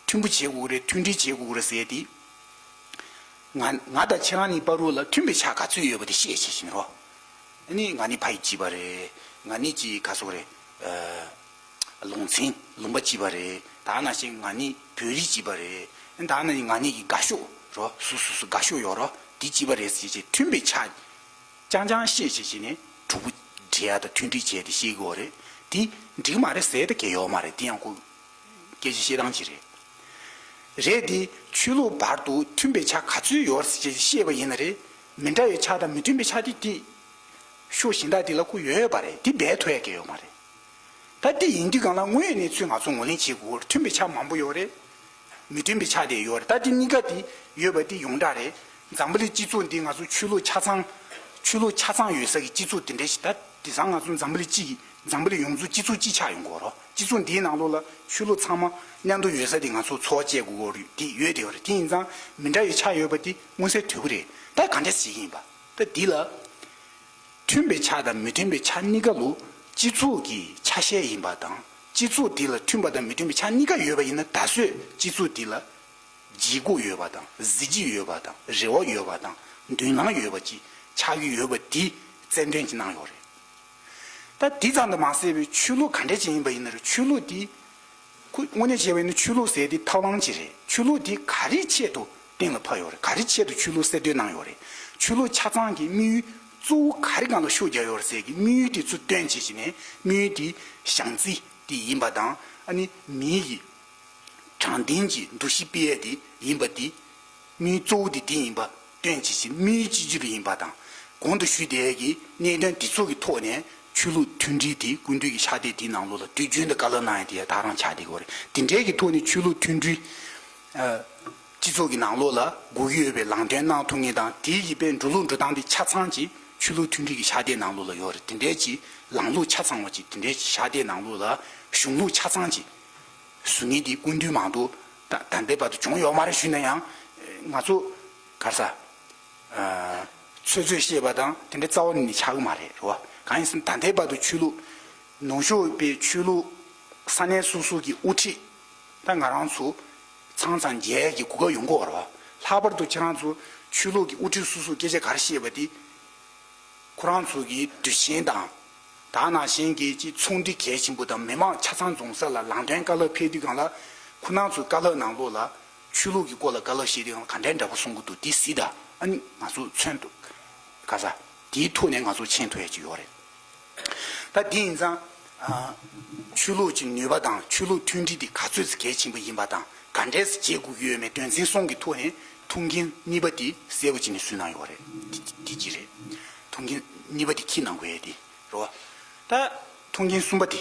མཐུན་པོ་བྱེད་དགོས་རེད། མཐུན་སྒྲིལ་བྱེད་དགོས་རེད་ཟེར་ཏེ། ང་ང་དང་ཁྱེད་རང་གཉིས་བར་དུ་ལ་མཐུན་པའི་ཆ་ག་ཚོད་ཡོད་པ་དེ་བཤད་བྱེད་བཞིན་རོ། ཨ་ནི་ང་ནི་ཕ་ཡུལ་གཅིག་པ་རེད། ང་ནི་ཅིག་ག་སོག་རེད། ཨ། ལུང་ཚན་ལུང་པ་གཅིག་པ་རེད། ད་ནང་བཞིན་ང་ནི་བོད་རིགས་གཅིག་པ་རེད། ད་ནི་ང་གཉིས་ཀྱི་དགའ་ཕྱོགས་རོ། སོ་སོ་སོ་དགའ་ཕྱོགས་ཡོད་རོ། དེ་གཅིག་པ་རེད་ཟེར་བྱས་མཐུན་པའི་ཆ་རྐྱང་རྐྱང་བཤད་བྱས་བྱས་ནས་གྲོགས་པོ་འབྲེལ་ཡ་དང་མཐུན་སྒྲིལ་བྱས་ཏེ་བཤད་དགོས་རེད། དེ་འགྲིག་མ་རེད་ཟེར་ད་གལ་ཡོད་མ་རེད། དེ་ཡང་ཁོ་སྐད་ཆ་བཤད་སྟངས་ཅིག་རེད། རེད་དེ། ཆོས་ལུགས་བར་དུ་མཐུན་པའི་ཆ་ག་ཚོད་ཡོད་ཟེར་བཤད་པ་ཡིན་ན་རེད། མི་འདྲ་བའི་ཆ་དང་མི་མཐུན་པའི་ཆ་དེ་དེ་ཕྱོགས་གཞན་དག་དེ་ལ་ཁོ་ཡོད་ཡོད་པ་རེད། དེ་སྦས་ཐུབ་ཡ་གལ་ཡོད་མ་རེད། ད་དེ་ཡིན་དུས་སྒང་ལ་དངོས་ཡོད་གནས་ཚུལ་ང་ཚོ་ངོས་ལེན་བྱེད་དགོས། མཐུན་པའི་ཆ་མང་པོ་ཡོད་རེད། མི་མཐུན་པའི་ཆ་དེ་ཡོད་རེད། ད་དེ་གཉིས་ཀ་དེ་ཡོད་པ་དེ་ཡོངས་གྲགས་རེད། འཛམ་བུ་གླིང་སྤྱི་ཚོགས་འདི་ང་ཚོ་ཆོས་ལུགས་ཆ་ཚང་། ཆོས་ལུགས་ཆ་ཚང་ཡོད་ས་གི་སྤྱི་ཚོགས་དེ་འདྲ་ཞིག་ད་དེང་སང་ང་ཚོ་འཛམ་བུ་གླིང་སྤྱི་གི་འཛམ་བུ་གླིང་ཡོངས་རྫོགས་སྤྱི་ཚོགས་གཅིག་ཆགས་ཡོང་གི་ཡོད་རེད། སྤྱི་ཚོགས་འདིའི་ནང་ལོགས་ལ་ཆོས་ལུགས་ཚང་མ་མཉམ་དུ་ཡོད་ས་དེ་ང་ཚོ་འཚོ་བ་སྐྱེལ་དགོས་ཀྱི་ཡོད་རེད། དེ་ཡོད་དེ་ཡོད་རེད། དེ་ཡིན་ཙང་མི་འདྲ་བའི་ཆ་ཡོད་པ་དེ་མངོན་གསལ་དོད་པོ་རེད། ད་ག་འདྲ་ཞིག་ཡིན་པ། ད་འདི་ལ། མཐུན་པའི་ཆ་དང་མི་མཐུན་པའི་ཆ་གཉིས་ཀ་ལོ་སྤྱི་ཚོགས་ཀྱི་ཆ་ཤས་ཡིན་པ་དང་། སྤྱི་ཚོགས་འདི་ལ་མཐུན་པ་དང་མི་མཐུན་པའི་ཆ་གཉིས་ཀ་ཡོད་པ་ཡིན་ན། ད་གཟོད་སྤྱི་ཚོགས་འདི་ལ་བརྗེ་སྒོ་ཡོད་པ་དང་། གཟི་བརྗིད་ཡོད་པ་དང་། རེ་བ་ཡོད་པ་དང་། མདུན་ལམ་ཡོད་པ་ཅིག་ཆགས་ཀྱི་ཡོད་པ་འདི་རྩལ་འདོན་གྱིས་གནང་ཡོད་རེད། ད་འདི་ཙམ་དུ་མ་ཟད་པའི་ཆོས་ལུགས་ག་འདྲ་ཅིག་ཡིན་པ་ཡིན་ན་རེད། ཆོས་ལུགས་འདི། ཁོ་དངོས་གནས་བྱས་པ་ཡིན་ན་ཆོས་ལུགས་ཟེར་དེ་ཐབས་ལམ་ཅིག་རེད། ཆོས་ལུགས་དེ་ག་རེ་ཆེད་དུ་གཏན་ལ་ཕབ་ཡོད་རེད། ག་རེ་ཆེད་དུ་ཆོས་ལུགས་གསར་གཏོད་གནང་ཡོད་རེད། ཆོས་ལུགས་ཆ་ཚང་གི་དམིགས་ཡུལ་གཙོ་བོ་ག་རེ་སྒང་ལ་ཤུགས་རྒྱག་ཡོད་རེད་ཟེར་གི་དམིགས་ཡུལ་དེ་ཚུར་བཏོན་བྱས་བྱས་ནས། དམིགས་ཡུལ་དེ་བྱམས་བརྩེ་དེ་ཡིན་པ་དང་། ཨ་ནི་མིའི་གི་དྲང་བདེན་གྱི་འདུ་ཤེས་སྤེལ་ཡས་དེ་ཡིན་པ་དེ། དམིགས་ཡུལ་གཙོ་བོ་དེ་དེ་ཡིན་པ་སྟོན་བྱེད་ཀྱི་དམིགས་ཡུལ་གཅིག་གྱུར་ཡིན་པ་དང་། གོང་དུ་ཞུས་དེ་གའི་གནད་དོན་དེ་ཚོ་གི་ཐོག་ནས་ཆོས་ལུགས་མཐུན་སྒྲིལ་དེ་སྐུ་མདུན་གྱི་ཕྱག་དེབ་དེའི་ནང་ལོགས་ལ་དུས་རྒྱུན་དུ་བཀའ་སློབ་གནང་ཡ་དེ་ཡ་ད་རང་ཆགས་བསྡད་ཀྱི་ཡོད་རེད། དེ་འདྲའི་གི་ཐོག་ནས་ཆོས་ལུགས་མཐུན་སྒྲིལ། ཨ། སྤྱི་ཚོགས་ཀྱི་ནང་ལོགས་ལ་དགོས་ཀྱི་ཡོད་པའི་ལམ་སྟོན་གནང་ཐུབ་མཁན་དང་། དེའི་གི་དཔེ་འགྲོ་ལུགས་འགྲོ་སྟངས་དེ་ཆ་ཚང་ཅིག་ཆོས་ལུགས་མཐུན་སྒྲིལ་གྱི་ཕྱག་དེབ་ནང་ལོགས་ལ་ཡོད་རེད། དེ་འདྲའི་ཅིག་ལམ་ལུགས་ཆ་ཚང་བ་ཅིག་དེ་འདྲའི་ཅིག་ཕྱག་དེབ་ནང་ལོགས་ལ་གཞུང་ལུགས་ཆ་ཚང་ཅིག་བཟོ་མཁན་དེ་སྐུ་མདུན་མ་གཏོགས་ད་ད་ལྟའི་བར་དུ་བྱུང་ཡོད་མ་རེད་ཞུས་ན་ཡང་། ང་ཚོ་ག་རེ་ཟ། ཨ། ཚོད་ཚོད་བཤད་པ་དང་དེ་འདྲའི་རྩ་བ་ནས་ཆགས་ཀྱི་མ་རེད། རེད་བ། གང་ཡིན་ཟེར་ན་ད་ལྟའི་བར་དུ་ཆོས་ལུགས་ནུབ་ཕྱོགས་པའི་ཆོས་ལུགས་ས་གནས་སོ་སོ་གི་དབུ་ཁྲིད་ད་ང་རང་ཚོ་ཚང་ཚང་མཇལ་ཡས་ཀྱི་གོ་སྐབས་ཡོང་གི་ཡོད་རེད་བ། ལྷག་པར་དུ་ཁྱེད་རང་ཚོ་ཆོས་ལུགས་ཀྱི་དབུ་ཁྲིད་སོ་སོས་སྐད་ཆ་ག་རེ་བཤད་པ་དེ། ཁོ་རང་ཚོ་གི་དུས་ཆེན་དང་ ད་ནང་བཞིན་གྱི་ཅིག་ཚོང་འབྲེལ་གལ་ཆེན་པོ་དང་མི་མང་ཆ་ཚང་འཛོམས་ས་ལ་ལམ་སྟོན་བཀའ་སློབ་ཕེབས་དུས་སྒང་ལ། ཁོ་རང་ཚོའི་བཀའ་སློབ་ནང་ལོགས་ལ་ཆོས་ལུགས་ཀྱི་སྐོར་ལ་བཀའ་སློབ་བཤད་དུས་སྒང་ལ་ག་འདྲའི་འདྲ་པོ་གསུང་གི་འདུག་དེ་གཟིགས་དང་། ཨ་ནི་ང་ཚོ་མཚོན་དུ་ག་ས་དེའི་ཐོག་ནས་ང་ཚོ་མཁྱེན་ཐུབ་ཡ་ཅིག་ཡོད་རེད། ད་དེ་ཡིན་ཙང་། ཨ། ཆོས་ལུགས་ཀྱི་ནུས་པ་དང་ཆོས་ལུགས་མཐུན་སྒྲིལ་དེ་ག་ཚོད་ཙམ་གལ་ཆེན་པོ་ཡིན་པ་དང་ག་འདྲས་སེ་བྱེད་དགོས་ཀྱི་ཡོད་མེད་དོན་ཚན་གསུམ་གྱི་ཐོག་ནས་ཐུགས་འགན་གཉིས་པ་དེ་གསལ་པོ་བྱས་ནས་གསུངས་གནང་ཡོད་རེད། དེ་དེ་གཅིག་རེད། ཐུགས་འགན་གཉིས་པ་དེ་འཁྱེར་གནང་དགོས་ཡ་དེ་རེད་བ། ད་ཐུགས་འགན་གསུམ་པ་དེ།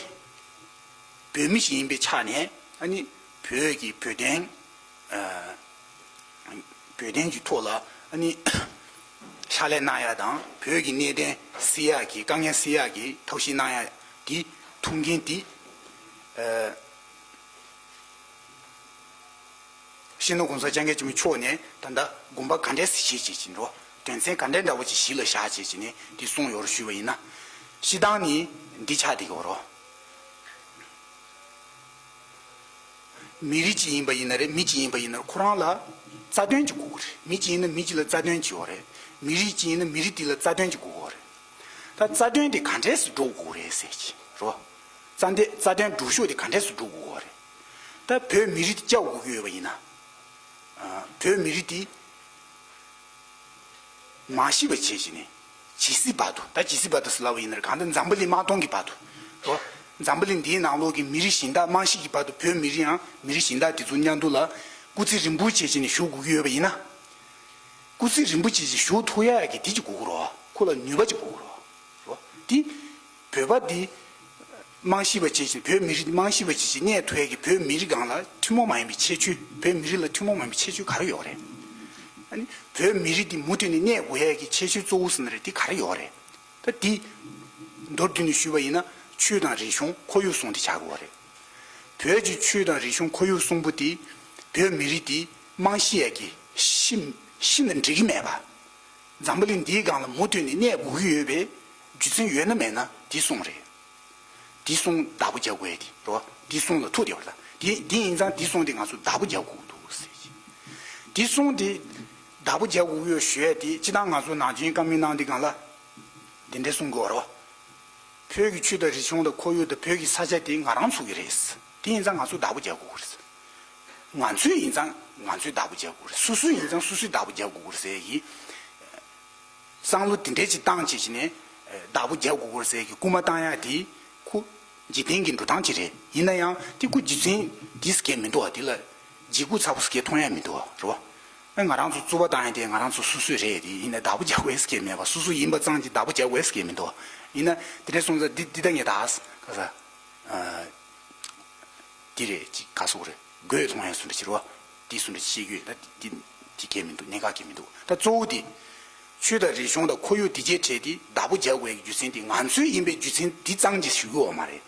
བོད་མི་ཞིག་ཡིན་པའི་ཆ་ནས། ཨ་ནི་བོད་ཀྱི་བོད་དོན། ཨ། བོད་དོན་གྱི་ཐོག་ལ། ཨ་ནི་ཕྱག་ལས་གནང་ཡ་དང་བོད་ཀྱི་གནད་དོན་སེལ་ཡག་གི་དཀའ་ངལ་སེལ་ཡག་གི་ཐབས་ཤེས་གནང་ཡ་དེ་ཐུགས་འགན་དེ། ཨ། སྤྱི་ནོར་༸གོང་ས་༸སྐྱབས་མགོན་ཆེན་པོ་མཆོག་ནས་ད་ལྟ་དགོངས་པ་ག་འདྲས་སེ་བཞེས་བྱས་ཀྱི་འགྲོ། དོན་ཚན་ག་འདྲས་འདྲ་པོ་ཅིག་གཞི་ལ་བཞག་བྱས་ཀྱི་ནས་དེ་གསུངས་ཡོད་རེད་ཞུས་པ་ཡིན་ན། སྤྱིར་བཏང་ནི་འདི་ཆགས་བསྡད་ཀྱི་ཡོད་རེད། མི་རིགས་གཅིག་ཡིན་པ་ཡིན་ན་རེད། མི་གཅིག་ཡིན་པ་ཡིན་ན་རེད། ཁོ་རང་ལ་རྩ་དོན་གཅིག་དགོས་ཀྱི་རེད། མི་གཅིག་ཡིན་ན་མི་གཅིག་ལ་རྩ་དོན་གཅིག་ཡོད་རེད། མི་རིགས་གཅིག་ཡིན་ན་མི་རིགས་དེ་ལ་རྩ་དོན་གཅིག་དགོས་ཀྱི་ཡོད་རེད། ད་རྩ་དོན་དེ་ག་འདྲས་སེ་སྒྲུབ་དགོས་ཀྱི་རེད་ཟེར་གྱི་རེད། རྩ་དོན་རྩ་དོན་སྒྲུབ་ཕྱོགས་དེ་ག་འདྲས་སེ་སྒྲུབ་དགོས་ཀྱི་རེད། ད་བོད་མི་རིགས་དེ་སྐྱོབ་དགོས་ཀྱི་ཡོད་པ་ཡིན་ན། ཨ། བོད་མི་རིགས་དེ་མ་ཤི་བ་བྱས་བྱས་ནས་ཇི་སྲིད་བར་དུ། ད་ཇི་སྲིད་བར་དུ་ཟེར་ལབ་པ་ཡིན་ན་རེད། གང་ལྟར་འཛམ་བུ་གླིང་དམག་དོན་གྱི་བར་དུ་རོ། འཛམ་བུ་གླིང་འདིའི་ནང་ལོགས་ཀྱི་མི་རིགས་གཞན་དག་རྨང་གཞི་གི་བར་དུ་བོད་མི་རིགས་ཡང་མི་རིགས་གཞན་དག་དེ་ཚོ་མཉམ་དུ་ལ་སྐུ་ཚེ་རིང་པོ་བྱས་བྱས་ནས་བཞུགས་དགོས་ཀྱི་ཡོད་པ་ཡིན་ན། སྐུ་ཚེ་རིང་པོ་བྱས་བྱས་བཞུགས་ཐུབ་ཡ་གི་དེ་ཅིག་དགོས་ཀྱི་རོ། ཁོ་ལ་ནུས་པ་ཅིག་དགོས་ཀྱི་རོ། རོ། དེ་བོད་པ་འདི་རྨང་གཞི་བ་བྱས་བྱས། བོད་མི་རིགས་རྨང་གཞི་བ་བྱས་བྱས་གནས་ཐུབ་ཡ་གི་བོད་མི་རིགས་སྒང་ལ་ཐུན་མོང་མ་ཡིན་པའི་ཁྱད་ཆོས། བོད་མི་རིགས་ལ་ཐུན་མོང་མ་ཡིན་པའི་ཁྱད་ཆོས་ག་རེ་ཡོད་རེད། ཨ་ནི་བོད་མི་རིགས་འདི་མུ་མཐུད་ནས་གནས་དགོས་ཡ་གི་ཁྱད་ཆོས་གཙོ་བོ་ཟེར་ན་རེད། དེ་ག་རེ་ཡོད་རེད། ད་དེ་མདོར་བསྡུས་ནས་ཞུས་པ་ཡིན་ན་ཆོས་དང་རིག་གཞུང་ཁོར་ཡུག་གསུམ་དེ་ཆགས་དགོས་པ་རེད། བོད་ཀྱི་ཆོས་དང་རིག་གཞུང་ཁོར་ཡུག་གསུམ་པོ་དེ་བོད་མི་རིགས་དེ་རྨང་གཞི་ཡ་གི་ཤི་ཤི་ན་འགྲིག་གི་མེད་པ། འཛམ་བུ་གླིང་འདིའི་སྒང་ལ་མུ་མཐུད་ནས་གནས་དགོས་ཀྱི་ཡོད་པའི་རྒྱུ་མཚན་ཡོད་ན་མེད་ན་དེ་གསུམ་རེད། དེ་གསུམ་བདག་པོ་རྒྱག་དགོས་ཡ་དེ་རོ། དེ་གསུམ་ལ་ཐུག་བསྡད་པ་རེད། དེ་དེ་ཡིན་ཙང་དེ་གསུམ་དེ་ང་ཚོ་བདག་པོ་རྒྱག་དགོས་འདུག་ཟེར་གྱི། དེ་གསུམ་དེ་བདག་པོ་རྒྱག་དགོས་ཀྱི་ཡོད་ཞུ་ཡ་དེ། སྤྱིར་བཏང་ང་ཚོ་ནང་ཆེན་བཀའ་མོལ་གནང་དུས་སྒང་ལ་དེ་འདྲས་གསུང་གི་ཡོད་རེད་བ། བོད་ཀྱི་ཆོས་དང་རིག་གཞུང་དང་ཁོར་ཡུག་དང་བོད་ཀྱི་ས་ཆ་དེ་ང་རང་ཚོ་གི་རེད། དེ་ཡིན་ཙང་ང་ཚོས་བདག་པོ་རྒྱག་དགོས་ཀྱི་རེད། ང་ཚོས་ཡིན་ཙང་ང་ཚོས་བདག་པོ་རྒྱག་དགོས་རེད། སོ་སོས་ཡིན་ཙང་སོ་སོས་བདག་པོ་རྒྱག་དགོས་ཀྱི་རེད་ཟེར་གྱི། བསམ་བློ་དེ་འདྲས་ཅིག་བཏང་བྱས་བྱས་ནས་བདག་པོ་རྒྱག་དགོས་ཀྱི་རེད་ཟེར་གྱི་སྐུལ་མ་བཏང་ཡ་དེ་ཁོ་འཇིག་རྟེན་གྱི་འགྲོ་སྟངས་ཅིག་རེད། ཡིན་ན་ཡང་དེ་ཁོ་རྒྱུ་མཚན་དེ་ཟེར་གྱི་མི་འདུག་བ། དེ་ལ་འཇིགས་སྐུལ་ཚ་པོ་ཟེར་གྱི་མཐོང་ཡ་མི་འདུག་བ། རེད་བ། ཨ། ང་རང་ཚོ་རྩོད་པ་བཏང་ཡ་དེ་ང་རང་ཚོ་སོ་སོའི་རེད། དེ་ཡིན་ན་བདག་པོ་རྒྱག་དགོས་ཟེར་གྱི་མེད་པ། སོ་སོ་ཡིན་པ་ཙམ་གྱིས་བདག་པོ་རྒྱག་དགོས་ཟེར་གྱི་མི་འདུག་བ། ཡིན་ན་དེ་འདྲས་སོང་ཙང་འདི་འདི་ལྟ་ངས་ད་ག་ས། ཨ། འདི་རེད། ཅིག་ག་སོག་རེད། དགོས་མཐོང་ཡ་སུ་འདྲ་ཕྱིར་བ། འདི་སུ་འདྲ་ཤེས་རྒྱུ་ཡོད། ད་འདི་འདི་གས་མི་འདུག་གནད་འགག་གས་མི་འདུག་ད་གཙོ་བོ་དེ་ཆོས་དང་རིག་གཞུང་དང་ཁོར་ཡུག་དེ་བཅས་གྲས་དེ་བདག་པོ་རྒྱག་དགོས་ཡ་གི་རྒྱུ་མཚན་དེ་ང་ཚོའི་ཡིན་པའི་རྒྱུ་མཚན་འདི་ཙམ་གྱིས་ཞུ་གི་ཡོད་མ་རེད།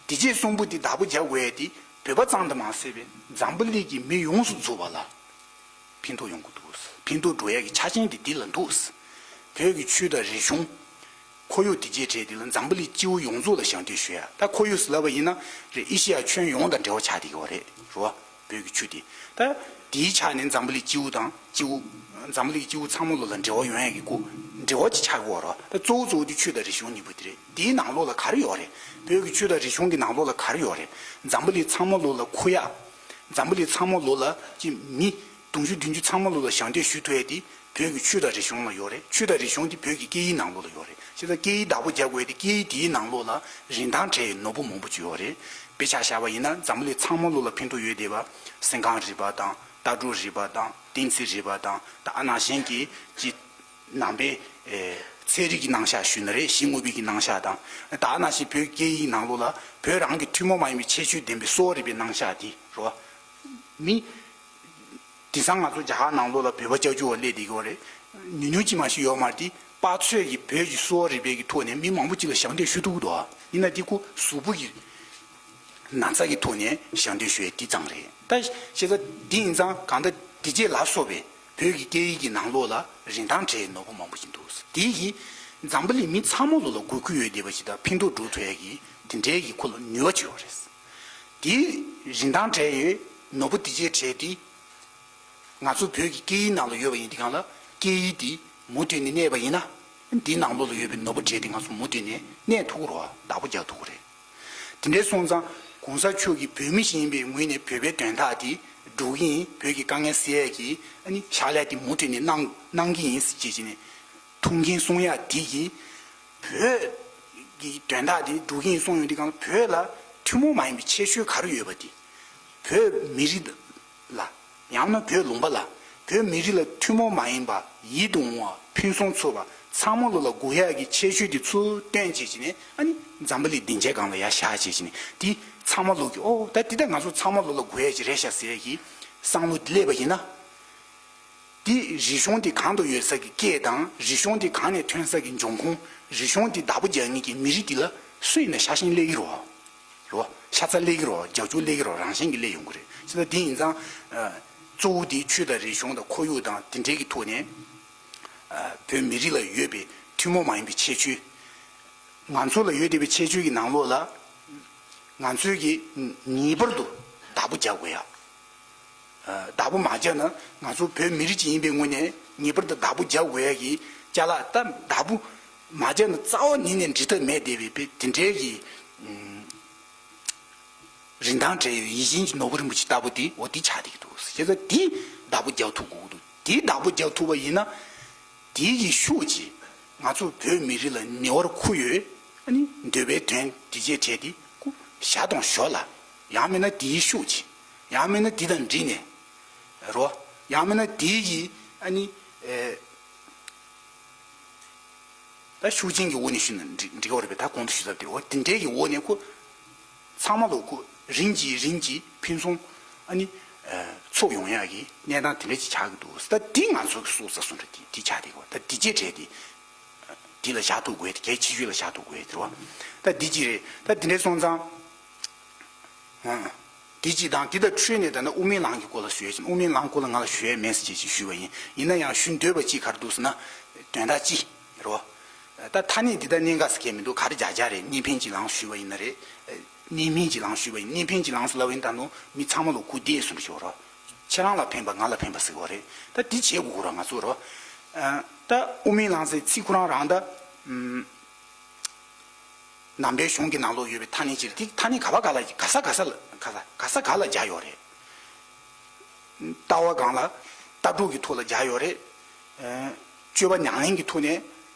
དེ་བཅས་གསུམ་པོ་དེ་བདག་པོ་རྒྱག་དགོས་ཡ་དེ་བོད་པ་ཙམ་དུ་མ་ཟད་པའི་འཛམ་བུ་གླིང་གི་མི་ཡོངས་སུ་རྫོགས་པ་ལ་ཕན་ཐོགས་ཡོང་གི་འདུག་ཕན་ཐོགས་འགྲོ་ཡ་གི་ཆ་རྐྱེན་དེ་འདི་ལ་འདུག་བོད་ཀྱི་ཆོས་དང་རིག་གཞུང་། ཁོར་ཡུག་དེ་བཅས་གྲས་དེ་ལ་འཛམ་བུ་གླིང་སྤྱི་བོ་ཡོངས་རྫོགས་ལ་ཞབས་འདེགས་ཞུ་ཡ། ད་ཁོར་ཡུག་ཟེར་ལབ་པ་ཡིན་ན་རེད། ཨེ་ཤི་ཡ་ཁྱོན་ཡོངས་དང་འབྲེལ་བ་ཆགས་བསྡད་ཀྱི་ཡོད་རེད། རེད་བ། བོད་ཀྱི་ཆོས་དེ། ད་དེའི་ཆ་ནས་འཛམ་བུ་གླིང་སྤྱི་བོ་དང་སྤྱི་བོ། འཛམ་བུ་གླིང་སྤྱི་བོ་ཚང་མ་ལོ་ལ་འབྲེལ་བ་ཡོང་ཡ་གི་སྐོར་འབྲེལ་བ་ཅིག་ཆགས་ཀྱི་ཡོད་རེད་བ། ད་གཙོ་བོ་གཙོ་བོ་དེ་ཆོས་དང་རིག་གཞུང་གཉིས་པོ་དེ་རེད། དེའི་ནང་ལོགས་ལ་ག་རེ་ཡོད་རེད། བོད་ཀྱི་ཆོས་དང་རིག་གཞུང་གི་ནང་ལོགས་ལ་ག་རེ་ཡོད་རེད། འཛམ་བུ་གླིང་ཚང་མ་ལོ་ལ་མཁོ་ཡ། འཛམ་བུ་གླིང་ཚང་མ་ལོ་ལ་ཅིག་མི་དུང་ཕྱུར་བདུན་ཅུ་ཚང་མ་ལོ་ལ་ཞབས་འདེགས་ཞུ་ཐུབ་ཡ་དེ་བོད་ཀྱི་ཆོས་དང་རིག་གཞུང་ལ་ཡོད་རེད། ཆོས་དང་རིག་གཞུང་དེ་བོད་ཀྱི་སྐད་ཡིག་ནང་ལོགས་ལ་ཡོད་རེད། བྱས་ཙང་སྐད་ཡིག་བདག་པོ་རྒྱག་དགོས་ཡ་དེ་སྐད་ཡིག་དེའི་ནང་ལོགས་ལ་རིན་ཐང་བྲལ་བའི་ནོར་བུ་མང་པོ་ཅིག་ཡོད་རེད། དཔེ་ཆ་བཞག་པ་ཡིན་ན་འཛམ་བུ་གླིང་ཚང་མ་ལོ་ལ་ཕན་ཐོགས་ཡོད་བསྡད་པ། སེམས་ཁམས་རིག་པ་དང་། ལྟ་གྲུབ་རིག་པ་དང་། བསྟན་རྩིས་རིག་པ་དང་། ད་ཨ་ནང་བཞིན་གྱི་ཅིག་ནང་པའི་ཨེ་ཚན་རིག་གི་རྣམ་གཞག་ཞུས་ན་རེད། གཞི་དངོས་པོའི་གི་རྣམ་གཞག་དང་། ད་ཨ་ནང་བཞིན་བོད་སྐད་ཡིག་ནང་ལོགས་ལ་བོད་རང་གི་ཐུན་མོང་མ་ཡིན་པའི་ཁྱད་ཆོས་ལྡན་པའི་གསོ་བ་རིག་པའི་རྣམ་གཞག་དེ་རེད་བ། མི། དེང་སང་ང་ཚོ་རྒྱ་གར་ནང་ལོགས་ལ་བོད་པ་ཅག་ཅུ་བ་སླེབས་བསྡད་ཀྱི་ཡོད་རེད། ཉུང་ཉུང་ཅིག་མ་ཞིག་ཡོད་མ་རེད། དེ་དཔག་ཚོད་ཀྱིས་བོད་ཀྱི་གསོ་བ་རིག་པའི་གི་ཐོག་ནས་མི་མང་པོ་ཅིག་ལ་ཞབས་འདེགས་ཞུ་ཐུབ་ཀྱི་འདུག་ཡིན་ན་དེ་ཁོ་གཟུགས་པོ་གི་ན་ཚ་གི་ཐོག་ནས་ཞབས་འདེགས་ཞུ་ཡ་དེ་ཙམ་རེད། ད་བྱས་ཙང་དེ་ཡིན་ཙང་གང་ལྟར་དེ་རྗེས་ལ་སོགས་པའི་བོད་ཀྱི་སྐད་ཡིག་གི་ནང་ལོགས་ལ་རིན་ཐང་བྲལ་བའི་ནོར་བུ་མང་པོ་ཞིག་འདུག་དེ་ཡིས་འཛམ་བུ་གླིང་མི་ཚང་མ་ལོ་ལ་དགོས་མཁོ་ཡོད་བསྡད་པ་ཞིག་དང་ཕན་ཐོགས་འགྲོ་ཐུབ་ཡ་གི་དེ་འདྲའི་གི་ཁོ་ལ་ནུས་པ་ཅིག་ཡོད་རེད། དེའི་རིན་ཐང་བྲལ་བའི་ནོར་བུ་དེ་བཅས་བྲལ་ཏེ། ང་ཚོ་བོད་ཀྱི་སྐད་ཡིག་ནང་ལ་ཡོད་པ་ཡིན་དུས་སྒང་ལ་སྐད་ཡིག་འདི་མུ་མཐུད་ནས་གནས་པ་ཡིན་ན། འདིའི་ནང་ལོགས་ལ་ཡོད་པའི་ནོར་བུ་གྲས་དེ་ང་ཚོ་མུ་མཐུད་ནས་གནས་ཐུབ་ཀྱི་རེད་བ། བདག་པོ་རྒྱག་ཐུབ་ཀྱི་རེད། དེ་འདྲའི་སོང་ཙང་གོང་ས་མཆོག་གིས་བོད་མི་ཞིག་ཡིན་པའི་ངོས་ནས་བོད་པའི་དོན་དག་དེ་སྒྲུབ་ཀྱི་ཡིན། བོད་ཀྱི་དཀའ་ངལ་སེལ་ཡས་ཀྱི་ཨ་ནི་ཕྱག་ལས་དེ་མུ་མཐུད་ནས་གནང་གནང་གི་ཡིན་ཟེར་བྱས་བྱས་ནས་ཐུགས་འགན་གསུང་ཡ་དེ་གིས་བོད་ཀྱི་དོན་དག་དེ་སྒྲུབ་ཀྱི་ཡིན་གསུངས་ཡོང་དུས་གང་བོད་ལ་ཐུན་མོང་མ་ཡིན་པའི་ཁྱད་ཆོས་ག་རེ་ཡོད་པ་དེ། བོད་མི་རིགས་ལ། ཡང་ན་བོད་ལུང་པ་ལ། བོད་མི་རིགས་ལ་ཐུན་མོང་མ་ཡིན་པ་ཡིད་དུ་འོང་བ་ཕུན་སུམ་ཚོགས་པ་ཚང་མ་ལོ་ལ་དགོས་ཡག་གི་ཁྱད་ཆོས་དེ་ཚུར་བཏོན་བྱས་བྱས་ནས་ཨ་ནི་འཛམ་བུ་གླིང་སྡིངས་ཆའི་སྒང་ལ་ཡར་བཞག་བྱས་བྱས་ནས་དེ་ཚང་མ་ལོ་གི་ཨོ་ད་དེ་ད་ང་ཚོ་ཚང་མ་ལོ་ལ་དགོས་ཡག་ཅིག་རེད་ཤག་ཟེར་ཡག་གི་བསམ་བློ་དེ་སླེབས་པ་ཡིན་ན། དེ་རིག་གཞུང་དེ་གང་དུ་ཡོད་ས་གི་སྐད་དང་རིག་གཞུང་དེ་གང་ནས་ཐོན་ས་གི་འབྱུང་ཁུངས། རིག་གཞུང་དེ་བདག་པོ་རྒྱག་མཁན་གྱི་མི་རིགས་དེ་ལ་སུ་ཡིན་ན་ཤ་ཞེན་སླེབས་ཀྱི་རེད་བ། རེད་བ། ཤ་ཚ་སླེབས་ཀྱི་རེད་བ། རྒྱབ་སྐྱོར་སླེབས་ཀྱི་རེད་བ། རང་བཞིན་གྱིས་སླེབས་ཡོང་གི་རེད། བྱས་ཙང་དེ་ཡིན་ཙང་། གཙོ་བོ་དེ་ཆོས་དང་རིག་གཞུང་དང་ཁོར་ཡུག་དང་དེ་འདྲའི་གི་ཐོག་ནས། བོད་མི་རིགས་ལ་ཡོད་པའི་ཐུན་མོང་མ་ཡིན་པའི་ཁྱད་ཆོས། ང་ཚོ་ལ་ཡོད་བསྡད་པའི་ཁྱད་ཆོས་ཀྱི་ནང་ལོགས་ལ། ང་ཚོས་ཀྱི་ངེས་པར་དུ་བདག་པོ་རྒྱག་དགོས་ཡ། བདག་པོ་མ་བརྒྱབ་ན་ང་ཚོ་བོད་མི་རིགས་ཅིག་ཡིན་པའི་ངོས་ནས་ངེས་པར་དུ་བདག་པོ་རྒྱག་དགོས་ཡ་གི་ཅ་ལག་ད་བདག་པོ་མ་བརྒྱབ་ན་རྩ་བ་ཉིད་ནས་འགྲིག་ཐབས་མེད་བསྡད་པའི་དེ་འདྲའི་གི་རིན་ཐང་བྲལ་བའི་ཡིད་བཞིན་གྱི་ནོར་བུ་རིན་པོ་ཆེ་ལྟ་བུ་དེ་འོ་དེ་ཆགས་བསྡད་ཀྱི་འདུག་བྱས་ཙང་དེ་བདག་པོ་རྒྱག་ཐུབ་དགོས་ཀྱི་འདུག་དེ་བདག་པོ་རྒྱག་ཐུབ་པ་ཡིན་ན། དེའི་གི་ཤུགས་ཀྱིས་ང་ཚོ་བོད་མི་རིགས་ལ་ཉེ་བར་མཁོ་ཡོད། ཨ་ནི་འདོད་པའི་དོན་དེ་བྱས་བྲལ་དེ་ཀུ་བཞག་དང་ཞོར་ལ་ཡང་མིན་ན་དེའི་ཤུགས་ཀྱིས་ཡང་མིན་ན་དེ་དང་འདྲིས་ནས་རོ། ཡང་མིན་ན་དེའི་གི་ཨ་ནི་ཨེ། ད་ཤུགས་རྐྱེན་གྱི་འོག་ནས་ཞུས་ན་འགྲིག་འགྲིག་གི་རེད་པས། ད་གོང་དུ་ཞུས་ཚར་དེ་འོ་དེ་འདྲའི་གི་འོག་ནས་ཁོ་ཚང་མ་ལོ་ཁོ་རིམ་གྱིས་རིམ་གྱིས་ཕུན་སུམ་ཨ་ནི་ཚོགས་ཡོང་ཡག་གི་གནས་སྟངས་དེ་འདྲ་ཅིག་ཆགས་ཀྱི་འདུག་ད་འདི་ང་ཚོ་གི་སོ་ས་སོ་འདྲ་དེ་དེ་ཆགས་དེ་གོ་ད་དེ་རྗེས་དྲན་དེ་དེ་ལ་བཞག་ཐུབ་དགོས་དེ་གལ་ཆེ་ཤོས་ལ་བཞག་ཐུབ་དགོས་དེ་རེད་བ། ད་འདི་ཅི་རེད། ད་འདི་འདྲའི་སོང་ཙང་། འདི་གཅིག་དང་འདི་དང་འཕྲོས་ནས་ད་ནི་དབུ་མའི་ལམ་གྱི་སྐོར་ལ་ཞུ་ཡ་ཕྱིན། དབུ་མའི་ལམ་སྐོར་ལ་ང་ལ་ཞུ་ཡ་མེད་ཟེར་ཅིག་ཞུས་པ་ཡིན། ཡིན་ན་ཡང་ཞུ་འདོད་པ་གཅིག་ག་རེ་འདུག་ཟེར་ན། དོན་དག་གཅིག་རེད་བ། ད་ཐ་སྙད་འདི་ད་གནད་འགག་ཟེར་མཁན་མི་འདུག་ག་རེ་རྒྱག་རྒྱག་རེད། གཉིས་ཕན་གྱི་ལམ་ཞུས་པ་ཡིན་ན་རེད། གཉིས་ཕན་གྱི་ལམ་ཞུས་པ་ཡིན། གཉིས་ཕན་གྱི་ལམ་ཟེར་ལབ་པ་ཡིན་ད་ནོ་མི་ཚང་མ་ལ་གོ་བདེ་སོང་ཞོག་རེད། ཁྱེད་རང་ལ་ཕན་པ་ང་ལ་ཕན་པ་ཟེར་བ་རེད། ད་འདི་བྱེད་དགོས་ར་ང་ཚོ་རེད་བ། ད་དབུ་མའི་ལམ་ཟེར་ཚིག་ཁོ་རང་རང་ད། ནང་པའི་གཞུང་གི་ནང་ལོགས་ཡོད་པའི་ཐ་སྙད་ཅིག་རེད། དེ་ཐ་སྙད་ག་བ་ག་ལ་ག་ས་ག་ས་ལ་ག་ས་ག་ས་ག་ལ་སྦྱར་ཡོད་རེད། ལྟ་བ་སྒང་ལ་ལྟ་གྲུབ་ཀྱི་ཐོག་ལ་སྦྱར་ཡོད་རེད། སྤྱོད་པ་ཉམས་ལེན་གྱི་ཐོག་ནས་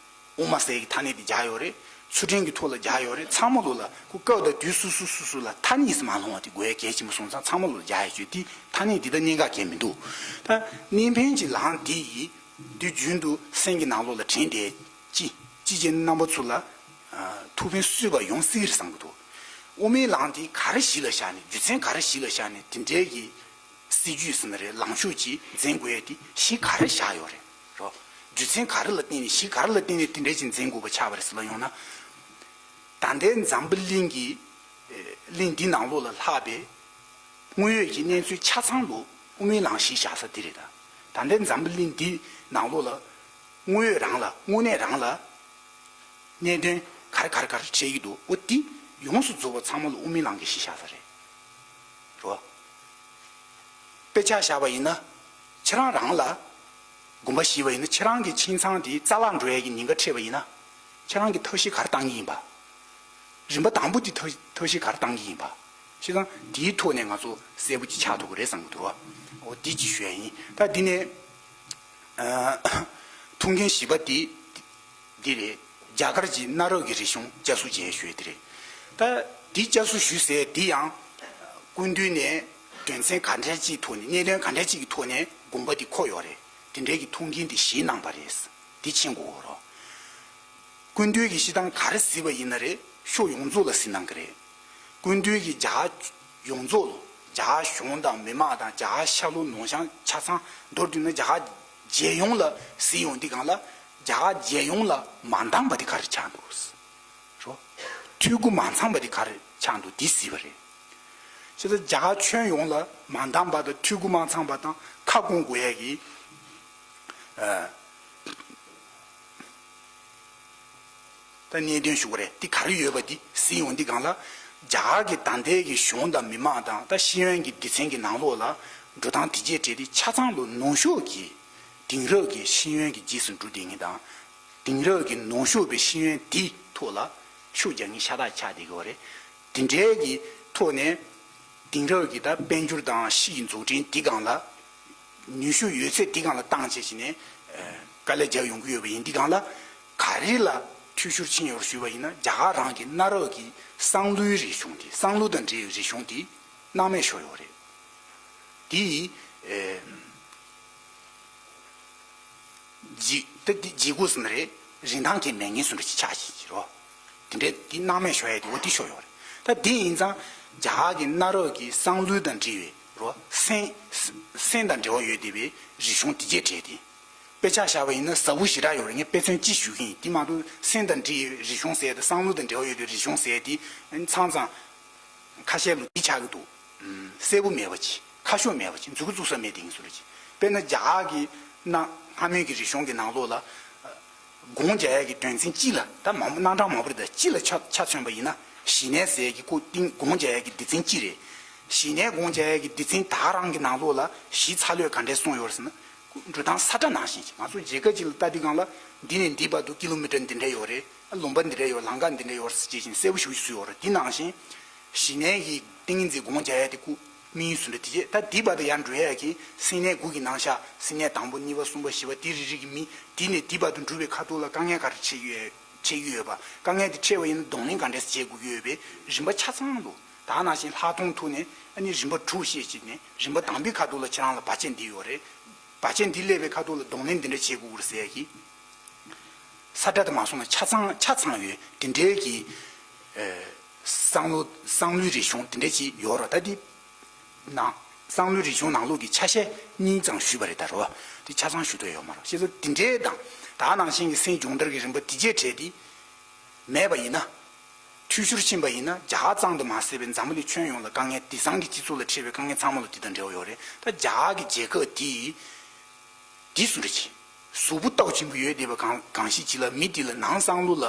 དབུ་མ་ཟེར་གྱི་ཐ་སྙད་དེ་སྦྱར་ཡོད་རེད། ཚུལ་ཁྲིམས་ཀྱི་ཐོག་ལ་སྦྱར་ཡོད་རེད། ཚང་མ་ལོ་ལ་ཁོ་སྐབས་དང་དུས་སུ་སུ་སུ་སུ་ལ་ཐ་སྙད་སུ་མ་ལྷུང་བ་དེ་དགོས་ཡ་གལ་ཆེན་པོ་སོང་ཙང་ཚང་མ་ལོ་ལ་སྦྱར་ཡ་ཆོས་དེ་ཐ་སྙད་འདི་ལྟར་གནད་འགག་གལ་མི་འདུག་ད་གཉིས་ཕན་གྱི་ལམ་དེ་ཡིས། དུས་རྒྱུན་དུ་སེམས་ཀྱི་ནང་ལོགས་ལ་དྲན་བསྡད་ཅི། ཅི་བྱས་ནས་རྣམ་པ་ཚོ་ལ་ཐུགས་ཕན་གསོས་པ་ཡོང་སྲིད་ཀྱི་རེད་བསམ་གྱི་འདུག་དབུ་མའི་ལམ་དེ་ག་རེ་གཞི་ལ་བཞག་ནས་རྒྱུ་མཚན་ག་རེ་གཞི་ལ་བཞག་ནས་དེ་འདྲའི་གི་སྲིད་ཇུས་ཟེར་ན་རེད། ལངས་ཕྱོགས་ཀྱི་འཛིན་དགོས་ཡ་དེ་གཞི་ག་རེ་བཞག་ཡོད་རེད་རོ། རྒྱུ་མཚན་ག་རེ་ལ་བརྟེན་ནས་གཞི་ག་རེ་ལ་བརྟེན་ནས་དེ་འདྲའི་ཅིག་འཛིན་དགོས་པ་ཆགས་པ་རེད་ཟེར་ལ་ཡོང་ན། ད་ལྟའི་འཛམ་བུ་གླིང་གི་གླིང་འདི་ནང་ལོགས་ལ་ལྷག་པའི་དངོས་ཡོད་ཀྱི་གནས་ཚུལ་ཆ་ཚང་ལོ་དབུ་མའི་ལམ་གཞི་བཞག་ས་འདི་རེད་ད། ད་ལྟའི་འཛམ་བུ་གླིང་འདི་ནང་ལོགས་ལ་དངོས་ཡོད་རང་ལ་དངོས་གནས་རང་ལ་གནད་དོན་ག་རེ་ག་རེ་ག་རེ་འཕྲད་ཀྱི་འདུག་འོ་འདི་ཡོངས་སུ་རྫོགས་པ་ཚང་མ་ལོ་དབུ་མའི་ལམ་གྱི་གཞི་བཞག་ས་རེད། རོ། དཔེ་ཆ་བཞག་པ་ཡིན་ན་ཁྱེད་རང་རང་ལ་དགོངས་པ་བཞེས་པ་ཡིན་ན་ཁྱེད་རང་གི་ཁྱིམ་ཚང་དེ་རྩ་བརླག་འགྲོ་ཡས་ཀྱི་ཉེན་ཁ་འཕྲད་པ་ཡིན་ན་ཁྱེད་རང་གི་ཐབས་ཤེས་ག་རེ་བཏང་གི་ཡིན་པ། རིམ་པ་དང་པོ་དེ་ཐབས་ཐབས་ཤེས་ག་རེ་བཏང་གི་ཡིན་པ། བྱས་ཙང་དེའི་ཐོག་ནས་ང་ཚོ་གསལ་པོ་ཅིག་ཆགས་ཐུབ་ཀྱི་རེད་བསམ་གྱི་འདུག་རོ། འོ་འདི་ཅིག་ཞུ་ཡ་ཡིན། ད་འདི་ནས་ཐུགས་འགན་བཞི་པ་དེ་འདི་རེད། རྒྱ་གར་གྱི་གནའ་རབས་ཀྱི་རིག་གཞུང་བསྐྱར་གསོ་བྱས་ཞུ་ཡ་དེ་རེད། ད་འདི་བསྐྱར་གསོ་ཞུས་ཟེར་འདི་ཡང་སྐུ་མདུན་ནས་དོན་ཚན་ག་འདྲ་ཅིག་ཐོག་ནས་གནད་དོན་ག་འདྲ་ཅིག་གི་ཐོག་ནས་དགོངས་པ་འདི་འཁོད་ཡོད་རེད། དེ་འདྲའི་གི་ཐུགས་འགན་འདི་བཞེས་གནང་པ་རེད། འདི་མཁྱེན་དགོས་རོ། སྐུ་མདུན་གྱི་བཤད་སྟངས་ག་རེ་གཟིགས་པ་ཡིན་ན་རེད། ཕྱོགས་ཡོངས་རྫོགས་ལ་གཟིགས་གནང་གི་རེད། སྐུ་མདུན་གྱིས་རྒྱ་གར་ཡོངས་རྫོགས་ལ་རྒྱ་གར་གཞུང་དང་མི་མང་དང་རྒྱ་གར་ཤར་ལྷོ་ནུབ་བྱང་ཆ་ཚང་མདོར་བསྡུས་ན་རྒྱ་གར་རྒྱལ་ཡོངས་ལ་གཟིགས་ཡོང་དུས་སྒང་ལ་རྒྱ་གར་རྒྱལ་ཡོངས་ལ་མ་འདང་པ་དེ་ག་རེ་ཆགས་འདུག་རོ། འཐུས་སྒོ་མ་ཚང་པ་དེ་ག་རེ་ཆགས་འདུག་འདི་གཟིགས་པ་རེད། བྱས་ཙང་རྒྱ་གར་ཁྱོན་ཡོངས་ལ་མ་འདང་པ་དང་འཐུས་སྒོ་མ་ཚང་པ་དང་ཁ་སྐོང་དགོས་ཡས་ཀྱི་ད་གནད་དོན་ཞུ་གི་རེད། འདི་ག་རེ་ཡོད་པ་འདི་གཟིགས་ཡོང་དུས་སྒང་ལ་རྒྱ་གར་གྱི་ད་ལྟའི་གི་གཞུང་དང་མི་མང་དང་ད་ཤེས་ཡོན་གྱི་སྡེ་ཚན་གྱི་ནང་ལོགས་ལ་འགྲོ་སྟངས་དེ་རྗེས་འབྲེལ་ཏེ་ཆ་ཚང་ལོ་ནུབ་ཕྱོགས་ཀྱི་དེང་རབས་ཀྱི་ཤེས་ཡོན་གྱི་རྗེས་སུ་འགྲོ་བསྡད་མཁན་དང་། དེང་རབས་ཀྱི་ནང་ཤོག་པའི་ཤེས་ཡོན་དེའི་ཐོག་ལ་ཤུགས་རྒྱག་མཁན་ཤ་སྟག་ཆགས་བསྡད་ཀྱི་ཡོད་རེད། དེ་འདྲའི་གི་ཐོག་ནས་དེང་རབས་ཀྱི་ད་དཔལ་འབྱོར་དང་ཕྱི་ཡི་འཛུགས་སྐྲུན་དེ་སྒང་ལ། ནུས་ཤུགས་ཡོད་ཚད་དེ་སྒང་ལ་བཏང་བྱས་བྱས་ནས་དཀའ་ལས་རྒྱག་ཡོང་གི་ཡོད་པ་ཡིན། དེ་སྒང་ལ་ག་རེ་ལ་འཐུས་ཤོར་ཕྱིན་ཡོད་ཞུས་པ་ཡིན་ན། རྒྱ་གར་རང་གི་གནའ་རབས་ཀྱི་བསམ་བློའི་རིག་གཞུང་དེ། བསམ་བློ་དང་འབྲེལ་བའི་རིག་གཞུང་དེ་སྣང་མེད་ཤོར་ཡོད་རེད། དེ་ཡིས་ཨེ། ལྗི་ད་དེ་ལྗིད་ཁོག་ཟེར་ན་རེད། རིན་ཐང་གི་མེད་མཁན་བཟོ་འདྲ་ཅིག་ཆགས་བཞིན་ཅིག་རོ། དེ་འདྲའི་དེ་སྣང་མེད་ཤོར་ཡ་དེ་འོ་དེ་ཤོར་ཡོད་རེད། ད་དེ་ཡིན་ཙང་རྒྱ་གར་གྱི་གནའ་རབས་ཀྱི་བསམ་བློ་དང་འབྲེལ་བའི་རོ། སེམས་སེམས་དང་འབྲེལ་བ་ཡོད་བསྡད་པའི་རིག་གཞུང་དེ་གྱད་གྲས་དེ། དཔེ་ཆ་བཞག་པ་ཡིན་ན་ཟབ་པོ་ཞེ་དྲག་ཡོད་རེད། ངས་དཔེ་མཚོན་གཅིག་ཞུ་གི་ཡིན། དེ་མ་གཏོགས་སེམས་དང་འབྲེལ་བའི་རིག་གཞུང་ཟེར་ཡ་དེ། བསམ་བློ་དང་འབྲེལ་བ་ཡོད་པའི་རིག་གཞུང་ཟེར་ཡ་དེ་ཚང་ཚང་ཁ་ཤས་ལ་འདི་ཆགས་ཀྱི་འདུག། གསལ་པོ་མེད་པ་ཅིག། ཁ་ཕྱོགས་མེད་པ་ཅིག། མཛུབ་གུ་བཙུགས་ས་མེད་དེ་ཡིན་ཟེར་ཅིག། དཔེར་ན་རྒྱ་གར་གྱི་གནའ་སྔ་མོའི་གི་རིག་གཞུང་གི་ནང་ལོགས་ལ་སྒོམ་རྒྱག་ཡ་གི་དོན་ཚན་གཅིག་ལ། ད་མང་པོ་རྣམ་གྲངས་མང་པོ་རེད། ད་སྤྱི་ལ་ཆ་ཆ་མཚོན་པ་ཡིན་ན། ཞི་གནས་ཟེར་ཡ་གི་ཁོ་གཏིང་སྒོམ་རྒྱག་ཡ་གི་སྡེ་ཚན་གཅིག་རེད། ཞི་གནས་སྒོམ་རྒྱག་ཡ་གི་སྡེ་ཚན་དག་རང་གི་ནང་ལོགས་ལ་གཞི་ཚ་ལོས་ག་འདྲས་གསུངས་ཡོད་རེད་ཟེར་ན། འགྲོ་སྟངས་ས་ཁྲ་ནང་བཞིན་ཅིག། ང་ཚོ་མཇལ་ཁ་ཅིག་ལ་ལྟ་དུས་སྒང་ལ་འདི་ནས་འདི་བར་དུ་ཀི་ལོ་མི་ཊར་འདི་འདྲ་ཡོད་རེད། ལུང་པ་འདི་འདྲ་ཡོད། ལམ་ཁ་འདི་འདྲ་ཡོད་ཟེར་བྱས་ཤིང་གསལ་པོ་ཞེ་པོ་ཞིག་བཟོས་ཡོད་རེད། འདི་ནང་བཞིན་ཞི་གནས་ཀྱི་ཏིང་ངེ་འཛིན་སྒོམ་རྒྱག་ཡ་དེ་ཁོ་དམིགས་ཡུལ་བཟོ་འདྲ་དེ་བྱས། ད་འདི་བར་དུ་ཡར་འགྲོ་ཡ་གི་སེམས་གནས་དགུ་གི་ནང་བཞག། སེམས་གནས་དང་པོ་གཉིས་པ་གསུམ་པ་བཞི་པ་དེ་རེ་རེ་གི་མི་དེ་ནས་འདི་བར་དུ་འགྲོ་བའི་ཁ་ཐུག་ལ་དཀའ་ངལ་ག་རེ་འཕྲད་ཀྱི་ཡོད། འཕྲད་ཀྱི་ཡོད་པ། དཀའ་ངལ་དེ་འཕྲད་པ་ཡིན་ན་གདོང་ལེན་ག་འདྲས་སེ་བྱེད་དགོས་ཀྱི་ཡོད་པའི་རིམ་པ་ཆ་ཚང་དུ། ད་ནང་བཞིན་ལྷག་མཐོང་ཐོག་ནས་ཨ་ནི་རིམ་པ་དྲུག་བཤད་བྱས་ནས། རིམ་པ་དང་པོའི་ཁ་ཐུག་ལ་ཁྱེད་རང་ལ་བར་ཆད་འདི་ཡོད་རེད། བར་ཆད་འདི་སླེབས་པའི་ཁ་ཐུག་ལ་གདོང་ལེན་འདི་འདྲ་བྱེད་དགོས་ཀྱི་རེད་ཟེར་ཡ་གི། ས་ཁྲ་དུ་མ་སོང་ན་ཆ་ཚང་ཆ་ཚང་ཡོད། དེ་འདྲའི་གི་ཨེ། བསམ་བློ་བསམ་བློའི་རིག་གཞུང་དེ་འདྲ་ཅིག་ཡོད་རེད། ད་འདི་ནང་བསམ་བློའི་རིག་གཞུང་ནང་ལོགས་ཀྱི་ཆ་ཤས་གཉིས་ཙམ་ཞུས་པ་རེད། ད་རེད་བ། དེ་ཆ་ཚང་ཞུ་འདོད་ཡོད་མ་རེད། བྱས་ཙང་དེ་འདྲའི་དང་ད་ནང་བཞིན་གྱི་སེམས་སྦྱོང་བརྡར་གྱི་རིམ་པ་དེ་བྱས་བྲལ་ཏེ་མེད་པ་ཡིན་ན། འཐུས་ཤོར་ཕྱིན་པ་ཡིན་ན་རྒྱ་གར་ཙམ་དུ་མ་ཟད་པའི་འཛམ་བུ་གླིང་ཁྱོན་ཡོངས་ལ་དཀའ་ངལ། དེང་སང་གི་སྤྱི་ཚོགས་ལ་འཕྲད་པའི་དཀའ་ངལ་ཚང་མ་ལ་དེ་དང་འབྲེལ་བ་ཡོད་རེད། ད་རྒྱ་གར་གྱི་རྒྱལ་ཁབ་དེ་དེ་བཟོ་འདྲ་ཅིག། གཟུགས་པོ་སྟོབས་ཆེན་པོ་ཡོད་བསྡད་པ་གང་གང་ཞིག་ཅིག་ལ་མི་དེ་ལ་ནང་བསམ་བློ་ལ་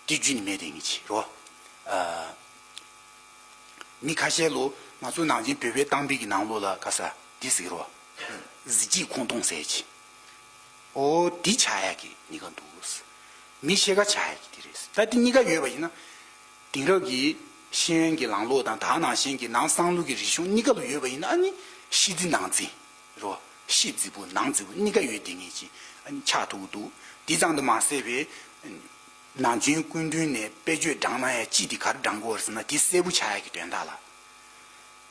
དེ་རྒྱུས་ནི་མེད་དེ་ངེས་ཅིག་རོ། ཨ། མི་ཁ་ཤས་ལོ་ང་ཚོ་ནང་ཆེན་བོད་པའི་གཏམ་དཔེ་གི་ནང་ལོགས་ལ་ག་ས་འདི་ཟེར་རོ། གཟི་བརྗིད་ཁོང་སྟོང་ཟེར་ཅིག། ཨོ་འདི་ཆགས་ཡ་གི་གཉིས་ཀ་འདུག། མི་ཤེས་ཀ་ཆགས་ཡ་གི་དེ་རེད། ད་འདི་གཉིས་ཀ་ཡོད་པ་ཡིན་ན། དེང་རབས་ཀྱི་ཤེས་ཡོན་གྱི་ལམ་ལུགས་དང་ད་ནང་བཞིན་གྱི་ནང་བསམ་བློ་གི་རིག་གཞུང་གཉིས་ཀ་ལ་ཡོད་པ་ཡིན་ན། ཨ་ནི་ཕྱི་རྫི་ནང་རྫི་རོ། ཕྱི་རྫི་པོ་ནང་རྫི་པོ་གཉིས་ཀ་ཡོད་བསྡད་མཁན་ཅིག་ཨ་ནི་ཆགས་ཐུབ་ཀྱི་འདུག། འདི་ཙམ་དུ་མ་ཟད་པའི་ནང་ཆེན་སྐུ་མདུན་ནས་དཔེ་བརྗོད་བགྲང་གནང་ཡ་གཅིག་དེ་ག་རེ་བགྲང་དགོས་རེད་ཟེར་ན། འདི་གསལ་པོ་ཆགས་ཡ་གི་དོན་དག་ལ།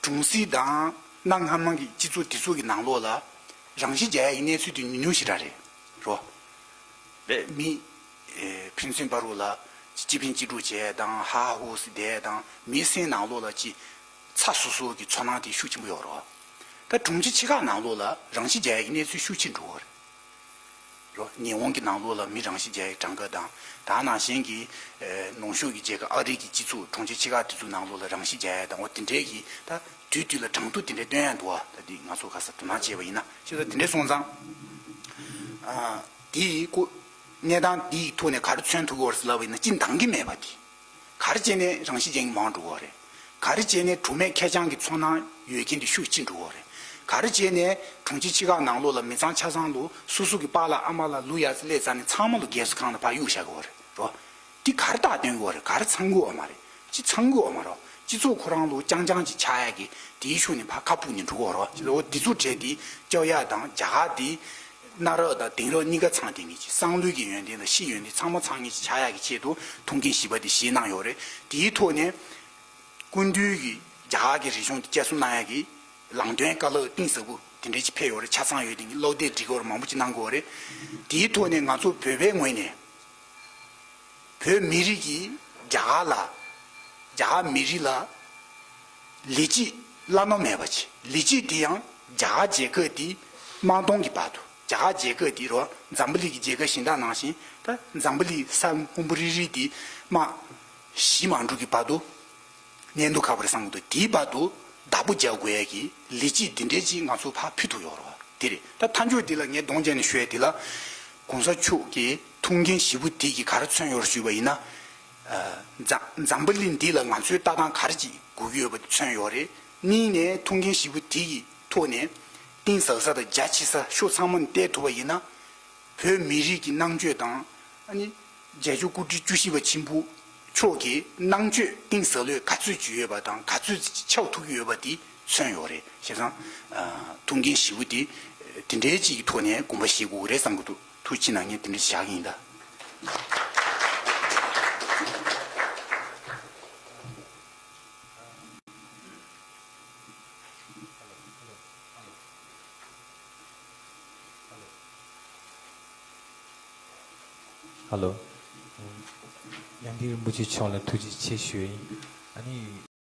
གྲོང་གསེབ་དང་གནའ་སྔ་མོ་གི་སྤྱི་ཚོགས་དེ་ཚོ་གི་ནང་ལོགས་ལ་རང་ཤི་རྒྱག་ཡ་གི་གནས་ཚུལ་དེ་ཉུང་ཉུང་ཞེ་དྲག་རེད་རོ། རེད། མི་ཨེ། ཕན་ཚུན་བར་ལ་སྤྱི་ཕན་སྤྱི་སྒྲུབ་བྱས་དང་ཧ་ཧུ་སི་བསྡད་དང་མི་སེམས་ནང་ལོགས་ལ་ཅི་ཚ་སོ་སོ་གི་ཚོར་སྣང་དེ་ཤུགས་ཆེན་པོ་ཡོད་རོ། ད་གྲོང་ཁྱེར་ཆེ་ཁག་ནང་ལོགས་ལ་རང་ཤི་རྒྱག་ཡ་གི་གནས་ཚུལ་ཤུགས་ཆེ་འགྲོ་གི་རེད། རོ། ཉེ་འོང་གི་ནང་ལོགས་ལ་མི་རང་ཤི་རྒྱག་ཡའི་གྲངས་ཀ་དང་། ད་ནང་བཞིན་གྱི་ཨེ། ནང་ཤོག་གི་རྒྱལ་ཁབ་ཨ་རི་གི་སྤྱི་ཚོགས་གྲོང་ཁྱེར་ཆེ་ཁག་དེ་ཚོའི་ནང་ལོགས་ལ་རང་ཤི་རྒྱག་ཡ་དང་འོ་དེ་འདྲའི་གི་ད་དུས་དུས་ལ་གྲངས་ཐོ་དེ་འདྲའི་སྟོན་ཡ་འདུག་བ། ད་འདི་ང་ཚོ་ག་ས་དོ་སྣང་བྱས་པ་ཡིན་ན། ཤེས་ཚོད་དེ་འདྲའི་སོང་ཙང་། ཨ། དེ་ཡི་ཀོ་གནས་སྟངས་དེ་ཡི་ཐོག་ནས་ག་རེ་མཚོན་ཐུབ་ཀྱི་ཡོད་རེད་ཟེར་ལབ་པ་ཡིན་ན། སྤྱི་འདང་གི་མེད་པ་དེ། ག་རེ་བྱས་ནས་རང་ཤི་རྒྱག་མཁན་མང་འགྲོ་གི་རེད། ག་རེ་བྱས་ནས་གྲོགས་མེད་ཁེར་རྐྱང་གི་ཚོར་སྣང་ཡོད་མཁན་དེ་ཤུགས་ཆེ་འགྲོ་གི་རེད། ག་རེ་བྱས་ནས་གྲོང་ཁྱེར་ཆེ་ཁག་ནང་ལོགས་ལ་མི་ཚང་ཆ་ཚང་ལོ་སོ་སོ་གི་པཱ་ལགས་ཨ་མ་ལགས་ལུས་ཡ་ཙི་ལས་ཙ་ནས་ཚང་མ་ལོ་རྒས་གསོ་ཁང་ལ་ཕར་གཡུག་བཞག་གི་ཡོད་རེད་རོ། དེ་ག་རེ་རྟགས་སྟོན་གི་ཡོད་རེད། ག་རེ་ཚང་གི་ཡོད་མ་རེད། ཅི་ཚང་གི་ཡོད་མ་རེད། སྤྱི་ཚོགས་ཁོ་རང་ལོ་རྐྱང་རྐྱང་ཅིག་ཆགས་ཡ་གི་དེའི་ཤུགས་ནས་ཕར་ཁ་སྤུབས་ནས་འགྲོ་གི་ཡོད་རེད། ཅི་ལོ་འདི་ཚོ་གྲས་དེ་སྐྱོབ་ཡ་དང་རྒྱ་གར་དེ། གནའ་རབས་དང་དེང་རབས་གཉིས་ཀ་ཚང་བསྡད་མཁན་ཅིག། བསམ་བློའི་གི་ཡོན་ཏན་དང་ཕྱིའི་ཡོན་ཏན་ཚང་མ་ཚང་མཁན་ཅིག་ཆགས་ཡག་གི་ཆེད་དུ་ཐུགས་འགན་བཞེས་པ་དེ་བཞེས་གནང་ཡོད་རེད། དེའི་ཐོག་ནས་སྐུ་མདུན་གྱིས་རྒྱ་གར་གྱི་རིག་གཞུང་དེ་བསྐྱར་གསོ་གནང་ཡག་གི་ལམ་སྟོན་བཀའ་སློབ་གཏིང་ཟབ་པོ་དེ་འདྲ་ཅིག་ཕེབས་ཡོད་རེད། ཆ་ཚང་ཡོད་དེ་སློབ་དེབ་འབྲི་དགོས་རེད། མང་པོ་ཅིག་གནང་དགོས་རེད། དེའི་ཐོག་ནས་ང་ཚོ་བོད་པའི་ངོས་ནས་བོད་མི་རིགས་ཀྱིས་རྒྱ་གར་ལ་རྒྱ་གར་མི་རིགས་ལ་ལི་ཅི་བླ་ན་མེད་པ་ཅིག། ལི་ཅི་དེ་ཡང་རྒྱ་གར་རྒྱལ་ཁབ་དེ་དམག་དོན་གྱི་བར་དུ། རྒྱ་གར་རྒྱལ་ཁབ་དེ་རོ། འཛམ་བུ་གླིང་གི་རྒྱལ་ཁབ་གཞན་དག་ནང་བཞིན་ད་འཛམ་བུ་གླིང་ས་སྔོན་པོ་རིལ་རིལ་དེ་དམག་ཞི་མ་འགྲོ་གི་བར་དུ་གནས་མདོག་ཁ་པོ་རེད་བསམ་གྱི་འདུག། དེའི་བར་དུ་བདག་པོ་རྒྱག་དགོས་ཡ་གི་ལི་ཅི་དེ་འདྲའི་ཅིག་ང་ཚོ་ཕར་ཕུལ་ཐུབ་ཡོད་རེད་བ། དེ་རེད། ད་མཐའ་མཇུག་འདི་ལ་ངས་གདོང་བརྒྱབ་ནས་ཞུ་ཡ་དེ་ལ། གོང་ས་མཆོག་གི་ཐུགས་འགན་ཞེ་པོ་དེ་གིས་ག་རེ་མཚོན་ཡོད་རེད་ཞུས་པ་ཡིན་ན། ཨ། འཛམ་འཛམ་བུ་གླིང་འདི་ལ་ང་ཚོའི་ལྟ་སྟངས་ག་རེ་ཅིག་དགོས་ཀྱི་ཡོད་པ་མཚོན་ཡོད་རེད། གཉིས་ནས་ཐུགས་འགན་ཞེ་པོ་དེ་གི་ཐོག་ནས་གཏིང་ཟབ་ས་དང་རྒྱ་ཆེ་ས་ཕྱོགས་ཚང་མ་ནས་བལྟས་ཐུབ་པ་ཡིན་ན། བོད་མི་རིགས་ཀྱི་ནང་ཆོས་དང་། ཨ་ནི་རྒྱལ་མཆོག་སྐུ་ཕྲེང་བཅུ་བཞི་པ་ཆེན་པོ་མཆོག་གི་ནང་ཆོས་གཏིང་ཟབ་ལོས་ག་ཚོད་ཅིག་ཡོད་པ་དང་ག་ཚོད་ཅིག་ཆགས་ཐུབ་ཀྱི་ཡོད་པ་དེ་མཚོན་ཡོད་རེད། བྱས་ཙང་། ཨ། ཐུགས་འགན་ཞེ་པོ་དེ་དེ་འདྲའི་ཅིག་གི་ཐོག་ནས་དགོངས་པ་བཞེས་དགོས་ཀྱི་རེད་བསམ་གྱི་འདུག་ཐུགས་ཆེ་གནང་། ངས་དེ་འདྲ་བཞག་གི་ཡིན་ད། ཧ་ལོ། ཡང་སྟེང་རིན་པོ་ཆེ་མཆོག་ལ་ཐུགས་རྗེ་ཆེ་ཞུ་ཡིན། ཨ་ནི།